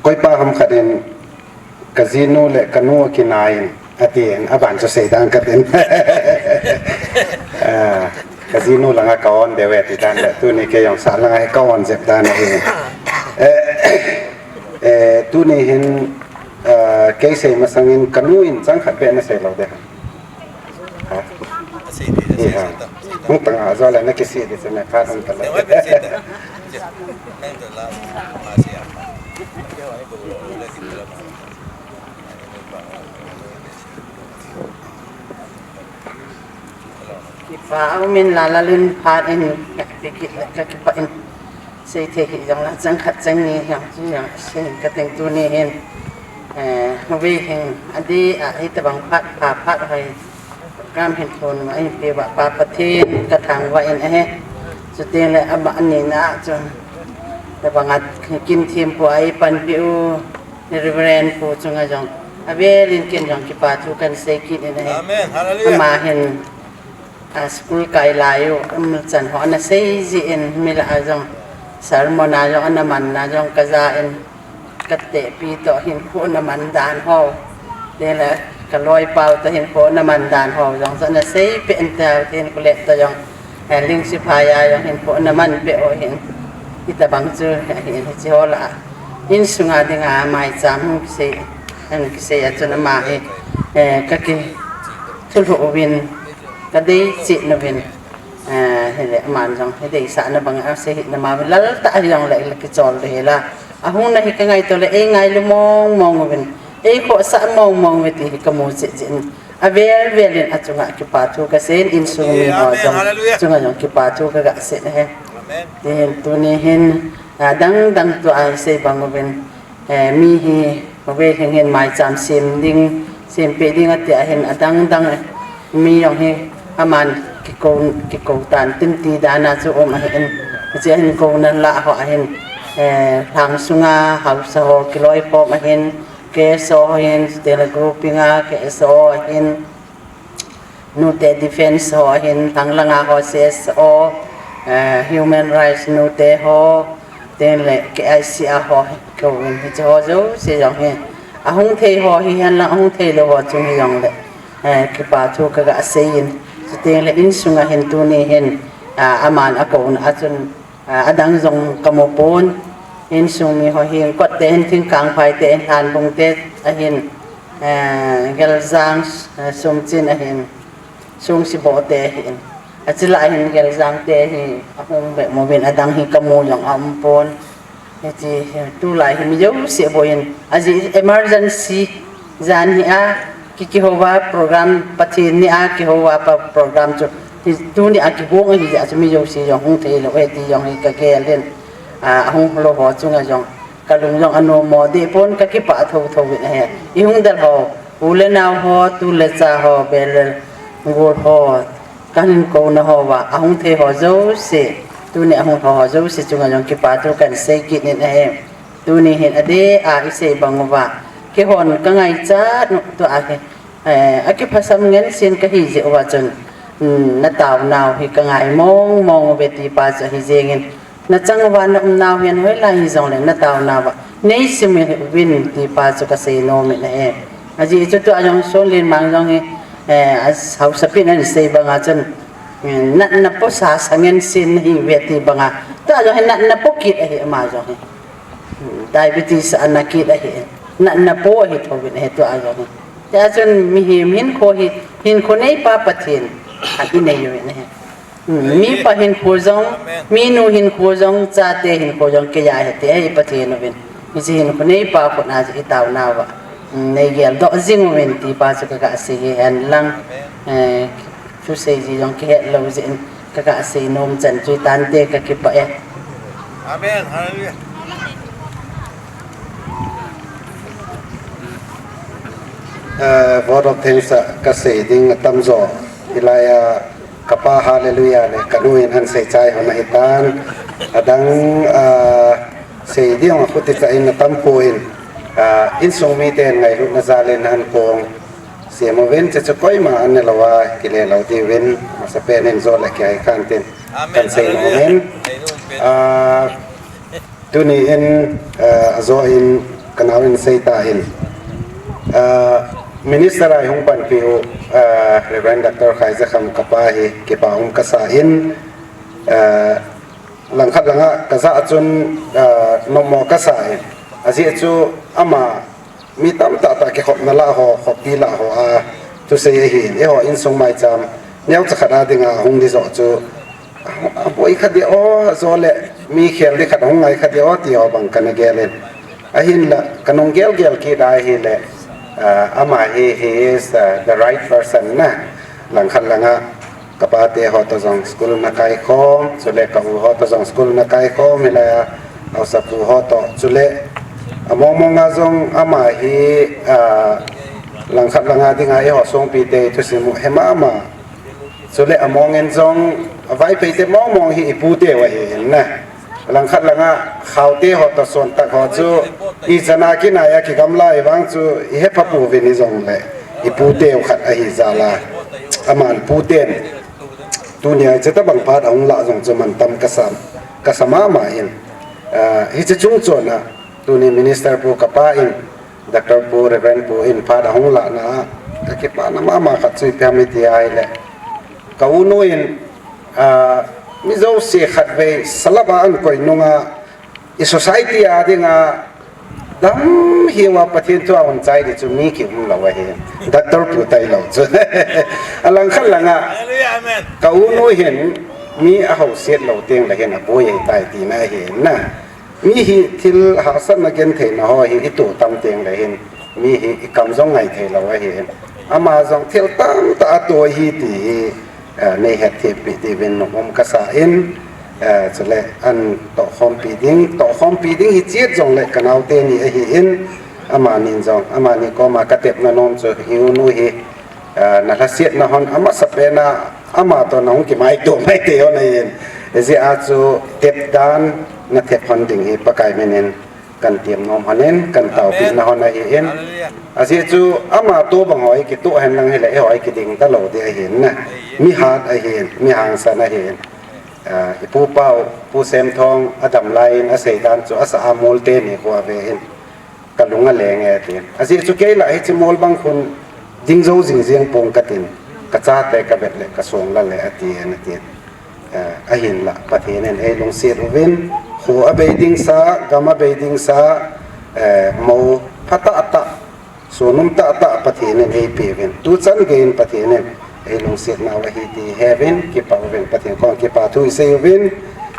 koipa ham khat in kajinu le kanu kinai in atin, aban chu seidan katin. Ah, kajinu langa ka-on deuve tidan le, tuni kei jong sah langa hi ka-on jep dan ahi. Eh, eh, tuni hin, ah, kei sei masangin kanu in chang khat beh nasei lou de. Ha? Asei de, asei de. Hung tang a jo le nakisih di chun phat um talou. Kipa umin Lala Lun phat in, kakipah in. Seithei hih jongle chang khat chang ni jong chu jong sei kating tuni hin, eh, houve hin adeh a hitobang phat pha phat hoi program hin thon ma in pe ba pa Pathen kathangvah in ahi. Chuteng le ama anina a chun tabang a kin thim pu a eipanpi u Reverend pu chunga jong avel in ken jong kipa thu kahin sei kit in ahi. Amen. Hallelujah. Ama hin a school kai lai u, um, chan ho ana sei jin mi lah a jong Sermon a jong ana man na jong kaja in, katehpi toh hinkho ana man dan ho, tile kaloipa u toh hinkho ana man dan ho jong chu ana seipeh in, teu tin kule toh jong, eh, Lingsiphai a jong hinkho ana man peh u hin, hitabang chu ahin, hiche ho lah a insunga dinga maicham hung kisei, hung kisei a chun ama hi, eh, kaki thulhuh uvin, kadei cheh uvin, eh, hile aman jong hideisahna bang asei hih nama uvin, lal tah hijongle kichol ding hila, ahungna hi kangaito le eingailu mong mong uvin, eikhohsah mong mong uve ti hi kamu cheh cheh in, avel vel in achunga kipa thu kasei in, insung mi ho jong chunga jong kipa thu kaga sei in ahi. Tin tuni hin, adang dang tua isei bang uvin, eh, mi hi, ave hin hin maicham sem ding, sempeh ding ati ahin, adang dang, eh, mi jong hi aman kikou, kikou tan tin ti dan a chu um ahin, hiche hin kouna lah ho ahin, eh, lhang sunga haosa ho kiloikhom ahin, K S O ahin, chuteng le grouping a K S O ahin, Nute Defence ho ahin, lhang langa ho C S O, eh, Human Rights nute ho, chuteng le K I C a ho, kouvin hiche ho jouse jong hi ahung thei ho hihen lang, ahung theilou ho chung hijongle, eh, kipa thu kaga sei in, chuteng le insunga hin tuni hin, ah, aman akouna a chun, ah, adang jong kamu pon, insung mi ho hin, Kotte hin, Thingkangphai te hin, Lhanbung te ahin, eh, Geljang, eh, Sumchin ahin, Sungsiboh te ahin, ache lah hin Geljang te hi ahung be uvin, adang hi kamu jong aum pon. Hiche hi tulai hi mi jouse boiyin, ajeh emergency jan hi a, ki, kihouva program, Pathen ni a kihouva pa program chu, hi tuni a kigong ahi jeh a chu mi jouse jong hung theilou ahi ti jong hi kagel in, a, ahung lou ho chunga jong kalung jong anom mo deh pon, kakipah thotho uvin ahi. Ihung del ho, u le nao ho, tu le cha ho, bel le gol ho, kahin kouna houva ahung thei ho jouse, tuni ahung lou ho jouse chunga jong kipa thu kahin sei kit in ahi. Tuni hin adeh a isei bang uva, keihon kangaichat u tua hi, eh, akiphasam ngen sen kahi jeh uva chun, um, nataonau hi kangai mong mong uve ti pa chu ahi jengin, nachang uva naumnau hin hoilai hijongle nataonauva neisim uvin ti pa chu kasei nom in ahi. Ajeh chu tua jong Sonlenmang jong hi, eh, a, haosapi in asei banga chun, eh, natna po sasa ngen sen nahiuve ti banga, tua jong hi natna po kit ahi ama jong hi. Diabetes ana kit ahi, natna po ahi thouvin ahi tua jong hi. Tia chun mihem hinkho hi, hinkho neipa Pathen ahin inei uvin ahi. Hmm, mipa hinkho jong, minu hinkho jong, chate hinkho jong, keiya ahi ti ahi Pathen uvin. Hiche hinkho neipa khut a chu itaonauva, hmm, neigeldoh jing uvin ti pa chu kaga sei hi hen lang. Eh, thusei ji jong kihet lou jeh in kaga sei nom chan chu hitante, kakipah e. Amen. Hallelujah. Eh, vote of thanks a kasei ding atamjo. Hilai a kapa hallelujah le kanu in ahin seichai hon ahitan. Adang, ah, sei ding a khuti cha in atam pon, ah, insung miten ngailutna jal in ahin kong sem uvin, chuche chu koima anne louva kile lou diuvin, masapen in jo le kihai khan tin kahin sei nom in. Ah, Tuni in, eh, ajo in kanao in sei tan, eh, Minister a ihung panpi u, eh, Reverend Doctor Khaizakham kapa hi kipa um kasa in, eh, langkhat langa kajah chun, eh, nommo kasa in. Ajeh chu ama mi tamtah tah kikhopna lah ho, khoppi lah ho a thusei ahin, eiho insung maicham neocha khat a dinga hung ding joh chu, aboi kha ding o, ajo le mi khel ding khat hung ngai kha ding o, ti ho bang kana gel in. Ahinla, kanung gelgel kit ahile, ah, ama hi, he is, ah, the right person na. Langkhat langa, kapate ho toh jong school ana kaikhom, chule ka u ho toh jong school ana kaikhom, hilai a, haosapu ho toh, chule, among mong a jong ama hi, ah, langkhat langa dinga eiho songpite thusim u he mama. Chule among in jong, a Vaiphei te mong mong hi ipute u ahi in na. Langkhat langa Khaute ho toh Sontak ho chu ichan a kinai a kigamla i vang chu i hepha pouvin hijongle ipute u khat ahi jal a. Aman puten tunia hiche tabang phat ahung lah jong chu mantam kasa, kasa mama in. Hiche chungchon a tuni Minister Pu kapa in, Doctor Pu, Reverend Pu in phat ahung lahna a kakipana mama khat chu ipi ham iti ahile, ka unu in mi jouse khatvei salap a ahin koi nunga i society a dinga dam hiuva Pathen thu a hung chai ding chu mi kium lou ahi. Doctor Pu tailou chu. Alangkhat langa ka unu hin mi ahouset lou tengle hin aboi ahitai tina ahi na. Mi hi thil hahsatna gentheina ho hi itoh tam tengle hin mi hi ikam jong ngai theilou ahi. Ama jong thil tamtah atoh ahi ti hi nei hetthempi diuvin nom um kasa in, chule ahin tohkhompi ding, tohkhompi ding hiche jongle ka naote ni ahin, amani jong, amani koma katepna nom chu hi unu hi nalhasetna hon amasapen a ama toh nahung kimaito maite hon ahin, hijeh a chu tep dan nathep hon ding hi Pakai minin kahin tem nom hon in, kahin taopeh na hon ahin. Ajeh chu ama toh bang ho hi kitoh henlang hile eiho hi kiding talou ding ahin na. Mi hat ahin, mi hangsan ahin. Ipu pau, Pu Semthong adam lai in asei dan chu asa a mol teni khu ave in, kalung aleng e tin. Ajeh chu kei lah hiche mol bang khun ding jou jing jeng pong katin, kachate kavet le kasong la le atin, atin. Ahinla Pathen in eilungset uvin, kho abei ding sa, gam abei ding sa, mou phatah tah, sonom tahtah Pathen in eipeuvin, tuchan geiyin Pathen in eilungset nau ahi ti heuvin, kipah uvin, Pathen koma kipa thu isei uvin.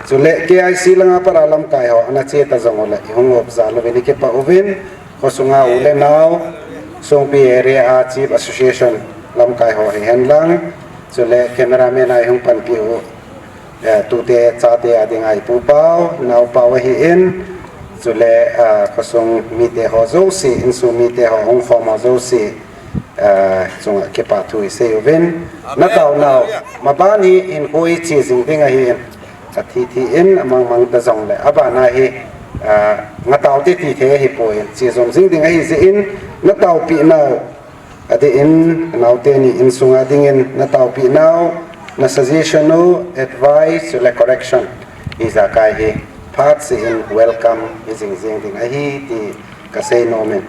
Chule K I C langa pat a lamkai ho ana che ta jong ule ihung op jal uvin ikipah uvin. Khosunga u le nao, Songpi area a Chief Association lamkai ho hihen lang, chule cameraman a ihung panpi u tute chate a dinga ipu pau, nao pau ahin, chule khosung mite ho jouse, insung mite ho hung khom ho jouse chunga kipa thu isei uvin. Natao nau, maban hi hinkho iche jing ding ahin, athi thi in amang mang ta jongle abana hi ngatao te ti thei ahipoi, che jom jing ding ahi jeh in, nataopeh nau adeh in, naote ni insunga dingin nataopeh nau, na suggestion u, advice le correction ijakai hi phatseh in welcome hi jing jing ding ahi ti kasei nom in.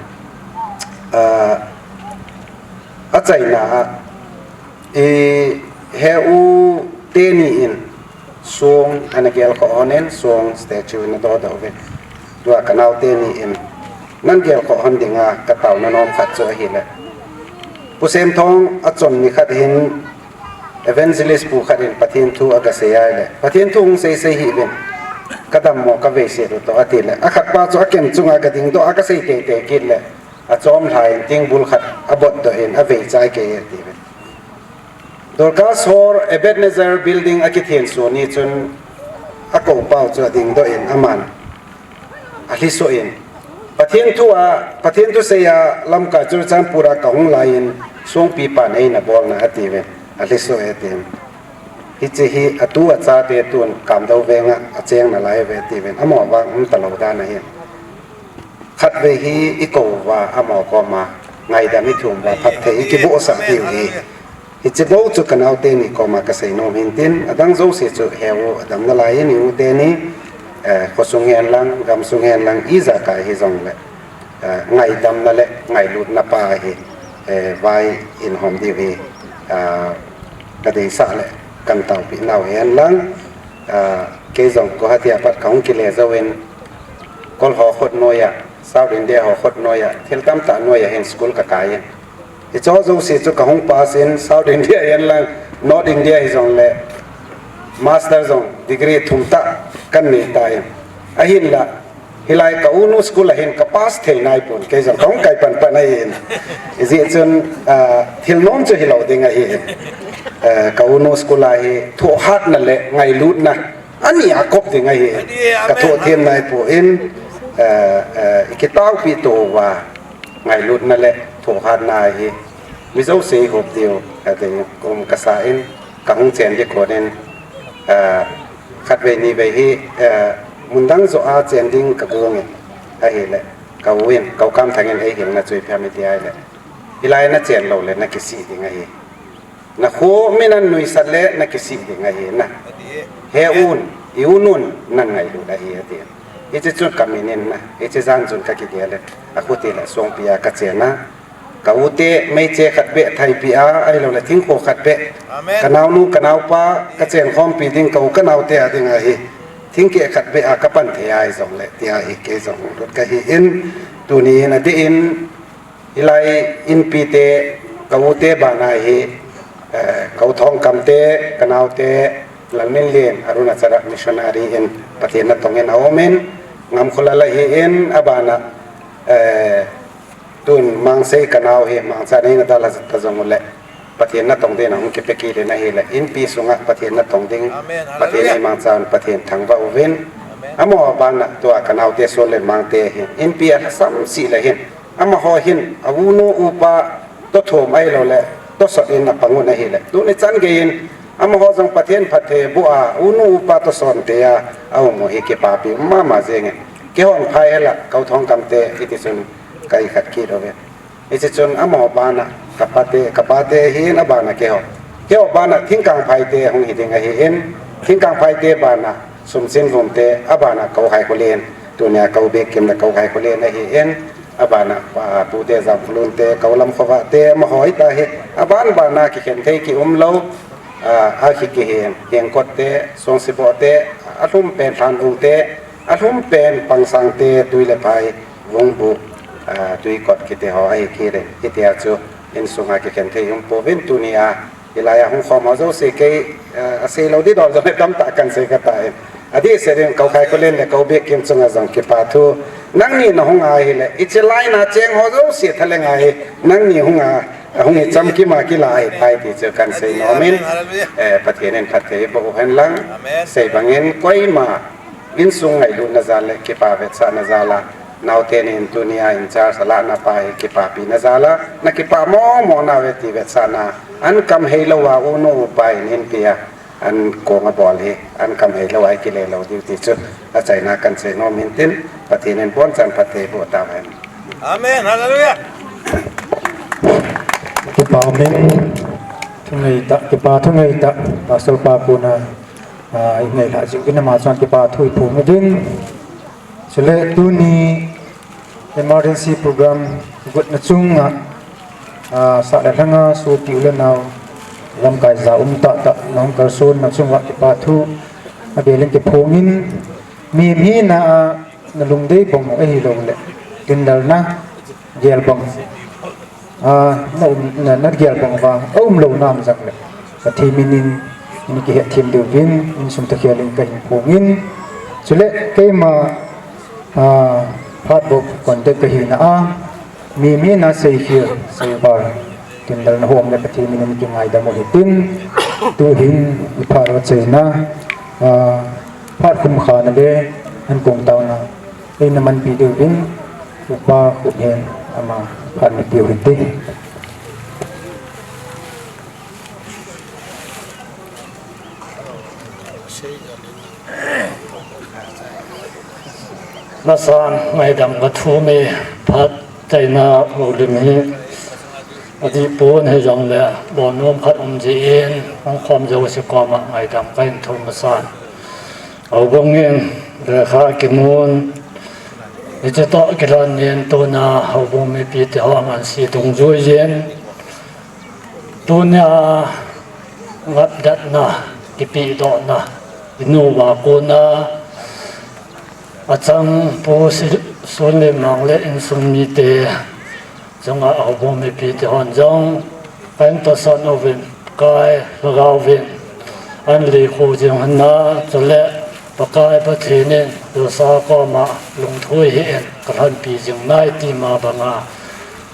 Achaina a, iheuteni in song ana gelkhoh hon in, song statue ana dohdoh uvin. Tua kanaote ni in nahin gelkhoh hon dinga kataona nom khat chu ahile, Pu Semthong achon ni khat hin evangelist pu khat in Pathen thu agasei ahile, Pathen thu hung seisei hih uvin, kadammo kaveiset u toh atile, akhatpa chu akem chunga gadingdoh a kasei teitei kit le, achom lhai in tingbul khat abotdoh in aveichai kei e atiuvin. Dorcas Hall Ebenezer Building akithenso ni chun akoupau chu adingdoh in aman alhisoh in, Pathen thu a, Pathen thusei a lamkai Churachandpur a kahung laiyin Songpi pan eina bolna atiuvin, alhisoh e tin. Hiche hi atu achate tun Kamdou venga acheng nalai uve atiuvin, amaho vang umtalou dan ahin. Khatvei hi ikou uva amaho koma ngaidam ithum uva phatthei ikibohsah diu hi. Hiche bou chu kanaote ni koma kasei nom hin tin, adang jouse chu heu u, adam nalai in, i-u teni khosung hen lang, gamsung hen lang, ijakai hijongle ngaidamna le ngailutna pa hi vai in hom diu hi kadeisah le kahin taopeh nau hen lang. Kei jong Guwahati a pat kahung kile jouvin, Kol ho khut noiya, South India ho khut noiya, thil tamtah noiya hin school kakai in, hicheho jouse chu kahung pass in, South India hen lang, North India hijongle master jong degree thum tah kahin nei tan. Ahinla hilai ka-unu school a hin kapass thei naipon, kei jong kahung kai panpan ahin. Hijeh chun thil nom chu hilou ding ahin, ka-unu school a hi thohhatna le ngailutna ani a kop ding ahi. Kathoh them naipon, ikitaopeh to uva ngailutna le thohhatna hi mi jouse ihop diu adei um kasa in, kahung chen ding kon in, khatvei nivei hi mundang joh a chen ding kagong in, ahile ka-u in, ka-u Kamthang in eihilna chu ipi ham iti ahile, hilai nachen loule nakisih ding ahi. Nakho mi nahin nuisat le nakisih ding ahi na. He-un, i-unun nahin ngailut ahi atin. Hiche chun ka min in na, hiche jan chun ka kigel le, a khuti le songpi a ka che na. Ka u te meiche khat beh thaipi a, ahilou le thingkho khat beh. Ka naunu, ka naupa, ka chen khompi ding, ka u ka naute a ding ahi. Thingkeh khat beh a ka pan thei ahi jong le, tia hi kei jong lut ka hi in, tuni in a di in, hilai inpi te, ka u te bana hi, eh, ka u Thongkam te, ka nau te, Lalminlen, Arunachal a missionary in, Pathen natong in a um in, Ngamkhulal a hi in, a bana, eh, tun Mangsei ka nau hi, Mangcha nei na dal a ta jong u le, Pathen natong din a hung kipe kit in ahi le, inpi sunga Pathen natong ding, Pathen ei mangchan, Pathen thangvah uvin, amaho bana tua ka nau te Sonlen Mangte hi, inpi a lhasam si le hin, amaho hin, a unu upa, tothum ahilou le, tosot in a pang u na hi le. Tuni chan gei in, amaho jong Pathen phatthei boh a, unu upa tosot te a, a um u hi kipapi mama jeng in. Keihon phai hela, ka u Thongkam te, hiti chun, ka i khat kit uve. Hiche chun amaho bana, ka pa te, ka pa te hin a bana keiho. Keiho bana Thingkangphai te hung hi ding ahi in, Thingkangphai te bana Sumsinvum te, a bana ka u Haikholen, tunia ka u Bekkim le ka u Haikholen ahi in, a bana, ah, pu te Jamkholun te, ka u Lamkhovah te, amaho hita hi, a ban bana kikhen thei ki um lou, ah, a ki kihen, Hengkot te, Songsiboh te, a lhum pen Lhanvung te, a lhum pen Pangsang te, Tui le Phai, Vungbu, ah, Tuikot kiti ho ahi kit in, hitia chu insunga kikhen thei um pouvin tunia, hilai a hung khom ho jouse kei, ah, a sei lou di dol jong le tamtah kan sei ka ta in. Adih seh in ka u Haikholen le ka u Bekkim chunga jong kipa thu. Nangni na hung a hi le, hiche lai na cheng ho jouse thalheng a hi, nangni hung a, a hung hi chamkim a kila ahi tai ti chu kan sei nom in. Eh, Pathen in phatthei boh u hen lang, sei bang in koima, insung ngailutna jal le kipa vetsahna jal a, naote nin tunia in charge a lahna pa hi kipapi na jal a, na kipa mong mong na ve ti vetsahna, an kam hei lou a unu upa in inpi a, an kong a bol hi, an kam hei lou a i kile lou diu ti chu, achaina kan sei nom in tin, Pathen in abonchan phatthei boh tauhen. Amen. Hallelujah. Kipa min, thungai ta, kipa thungai ta, Pastor pa kona, ah, i ngailhah jing uvin ama chun kipa thu i phong uvin. Chule tuni emergency program gotna chunga, ah, sah le lhanga sopi u le nao lamkai ja um tah tah na hung kalsonna chunga kipa thu abel in kiphong in, mihem hina a na lungdei bang u ahilou le, tindalna gel bang, ah, na um, na, na gel bang uva, a um lou nam jong le, Pathen min in, in kihetthem diuvin, insung takhel in kahin phong in, chule keima, ah, phat bou contact kahina a, mihem hina seikhel, seival, tindalna hom le Pathen min in kingaidam u hitin, tuhin i phat u achaina, ah, phat khum khana le, an kong taona, eina manpi diuvin, Upa Khuphen ama phat neipiu hite. Nasan ngaidam ka thum e, phat chaina houlim hi adih pon hijongle, bonnom khat um jeh in, hung khom jouse koma ngaidam kahin thum asan. Houbung in lekha kimun, hiche toh kilhon in tuna houbung mipi te ho angansi dungjui in, tunia ngapdatna, kipehdohna, inu uva kona achang Pu Si-, Sunlimang le insung mite chunga houbung mipi te hon jong, kahin tosot uvin, Pakai Lhagao vin, ahin likhu jing hen lang, chule Pakai Pathen in, Joshua koma lungthim hih in, kalhonpi jing nai ti ma banga,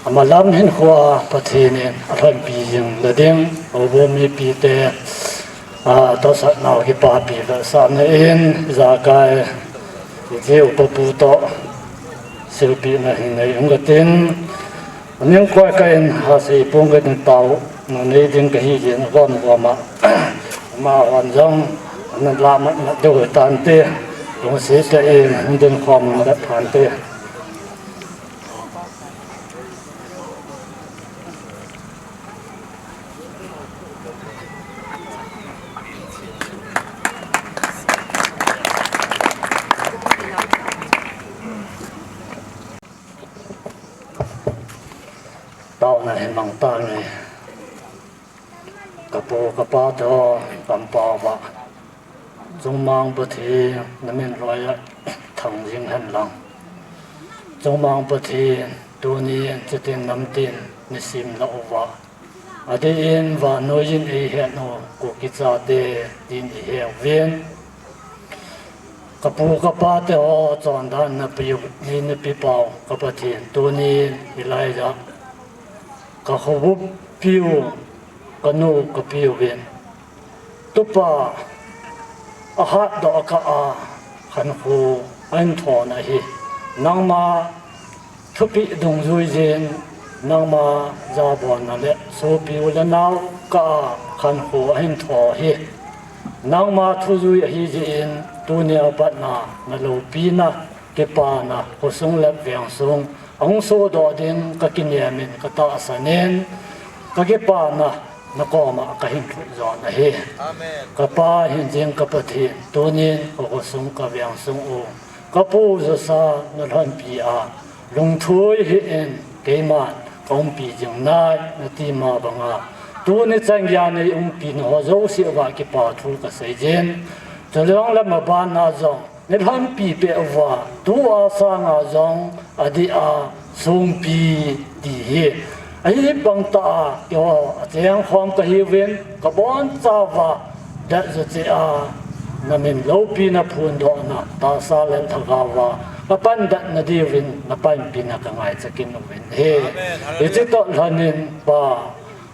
amalam hinkhoa Pathen in alhonpi jing nading, houbung mipi te, ah, tosot nau kipapi vetsahna in, ijakai, iji upa pu toh, silpehna hin nei ung katin, aning koi ka in, hasei pung katin tao, nunei ding kahi jeh in, agom gom a, amahon jong, ana lah mat mat diu hitante, lungset tah in, hung ding khom mat phante. Taona hin mang tange. Ka pu ka pa te ho, kampau va. Chungmang Pathen, na min loi a thang jing hen lang. Chungmang Pathen, tunin chitin namtin, nisim la uva. Adeh in vannoi in ei het u, Kuki chate, tin i he uvin. Ka pu ka pa te ho, chondan na piu, ni na pi pau, ka Pathen, tunin, hilai a. Ka kho bup piu, ka nu ka piu vin. Tupa, a hat doh a ka a, khankho, a hin thon ahi. Nangma, thupeh dungjui jin, nangma, jabon na le, sopi u le nao, ka a, khankho, a hin thon ahi. Nangma, thujui ahi jin, tunia pat na, na loupina, kipana, khosung le vengsung, ahung sodoh ding ka kinem in ka tahsan in, ka kipana na koma ka hin lhut jon ahi. Amen. Ka pa hin jing ka Pathen, tunin ka khosung ka vengsung u, ka pu josa na lhonpi a, lungthim hih in keiman ka umpi jing nai na ti ma banga. Tuni chan geiya nei umpi na ho jouse uva kipa thu ka sei jin. Chuleh lang lama bana jong, nei lhonpi peh uva, tua sanga jong, adeh a, songpi ti hi. Ahi bang tah a, keiho, a cheng khom ka hi uvin, ka bonchauva, dat jo cheh a, na min loupina phondohna, tahsa le lhagao va, ka pandatna diuvin, na panpina ka ngaicha kit uvin ahi. Amen. Hallelujah. Hiche toh lhonin pa,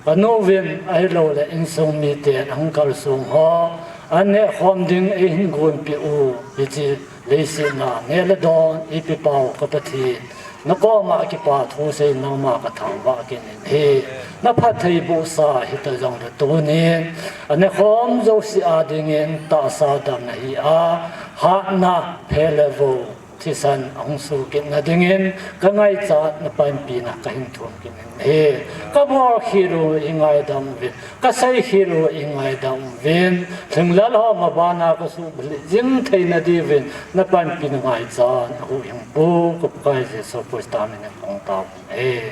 ka nu vin ahilou le insung mite, ahung kalsong ho, an neh khom ding ei hin gonpeh u, hiche leiset a, neh le don, ei pe pau ka Pathen. Na koma kipa thu sei nangma ka thangvah kit in ahi. Na phattheibohsa hita jongle tunin, a neh khom jouse a dingin tahsa damna hi a, hatna, phe le vo, thisan ahung soh kit na dingin, ka ngaicha na panpina ka hin thum kit in ahi. Ka bol khel u i ngaidam uvin, ka sei khel u i ngaidam uvin, lhinglel ho mabana ka suhbulhit jing theina diuvin, na panpina ngaicha na huhhingpu, ka Pakai Jesu Christa min in ka hung tao uve.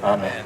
Amen.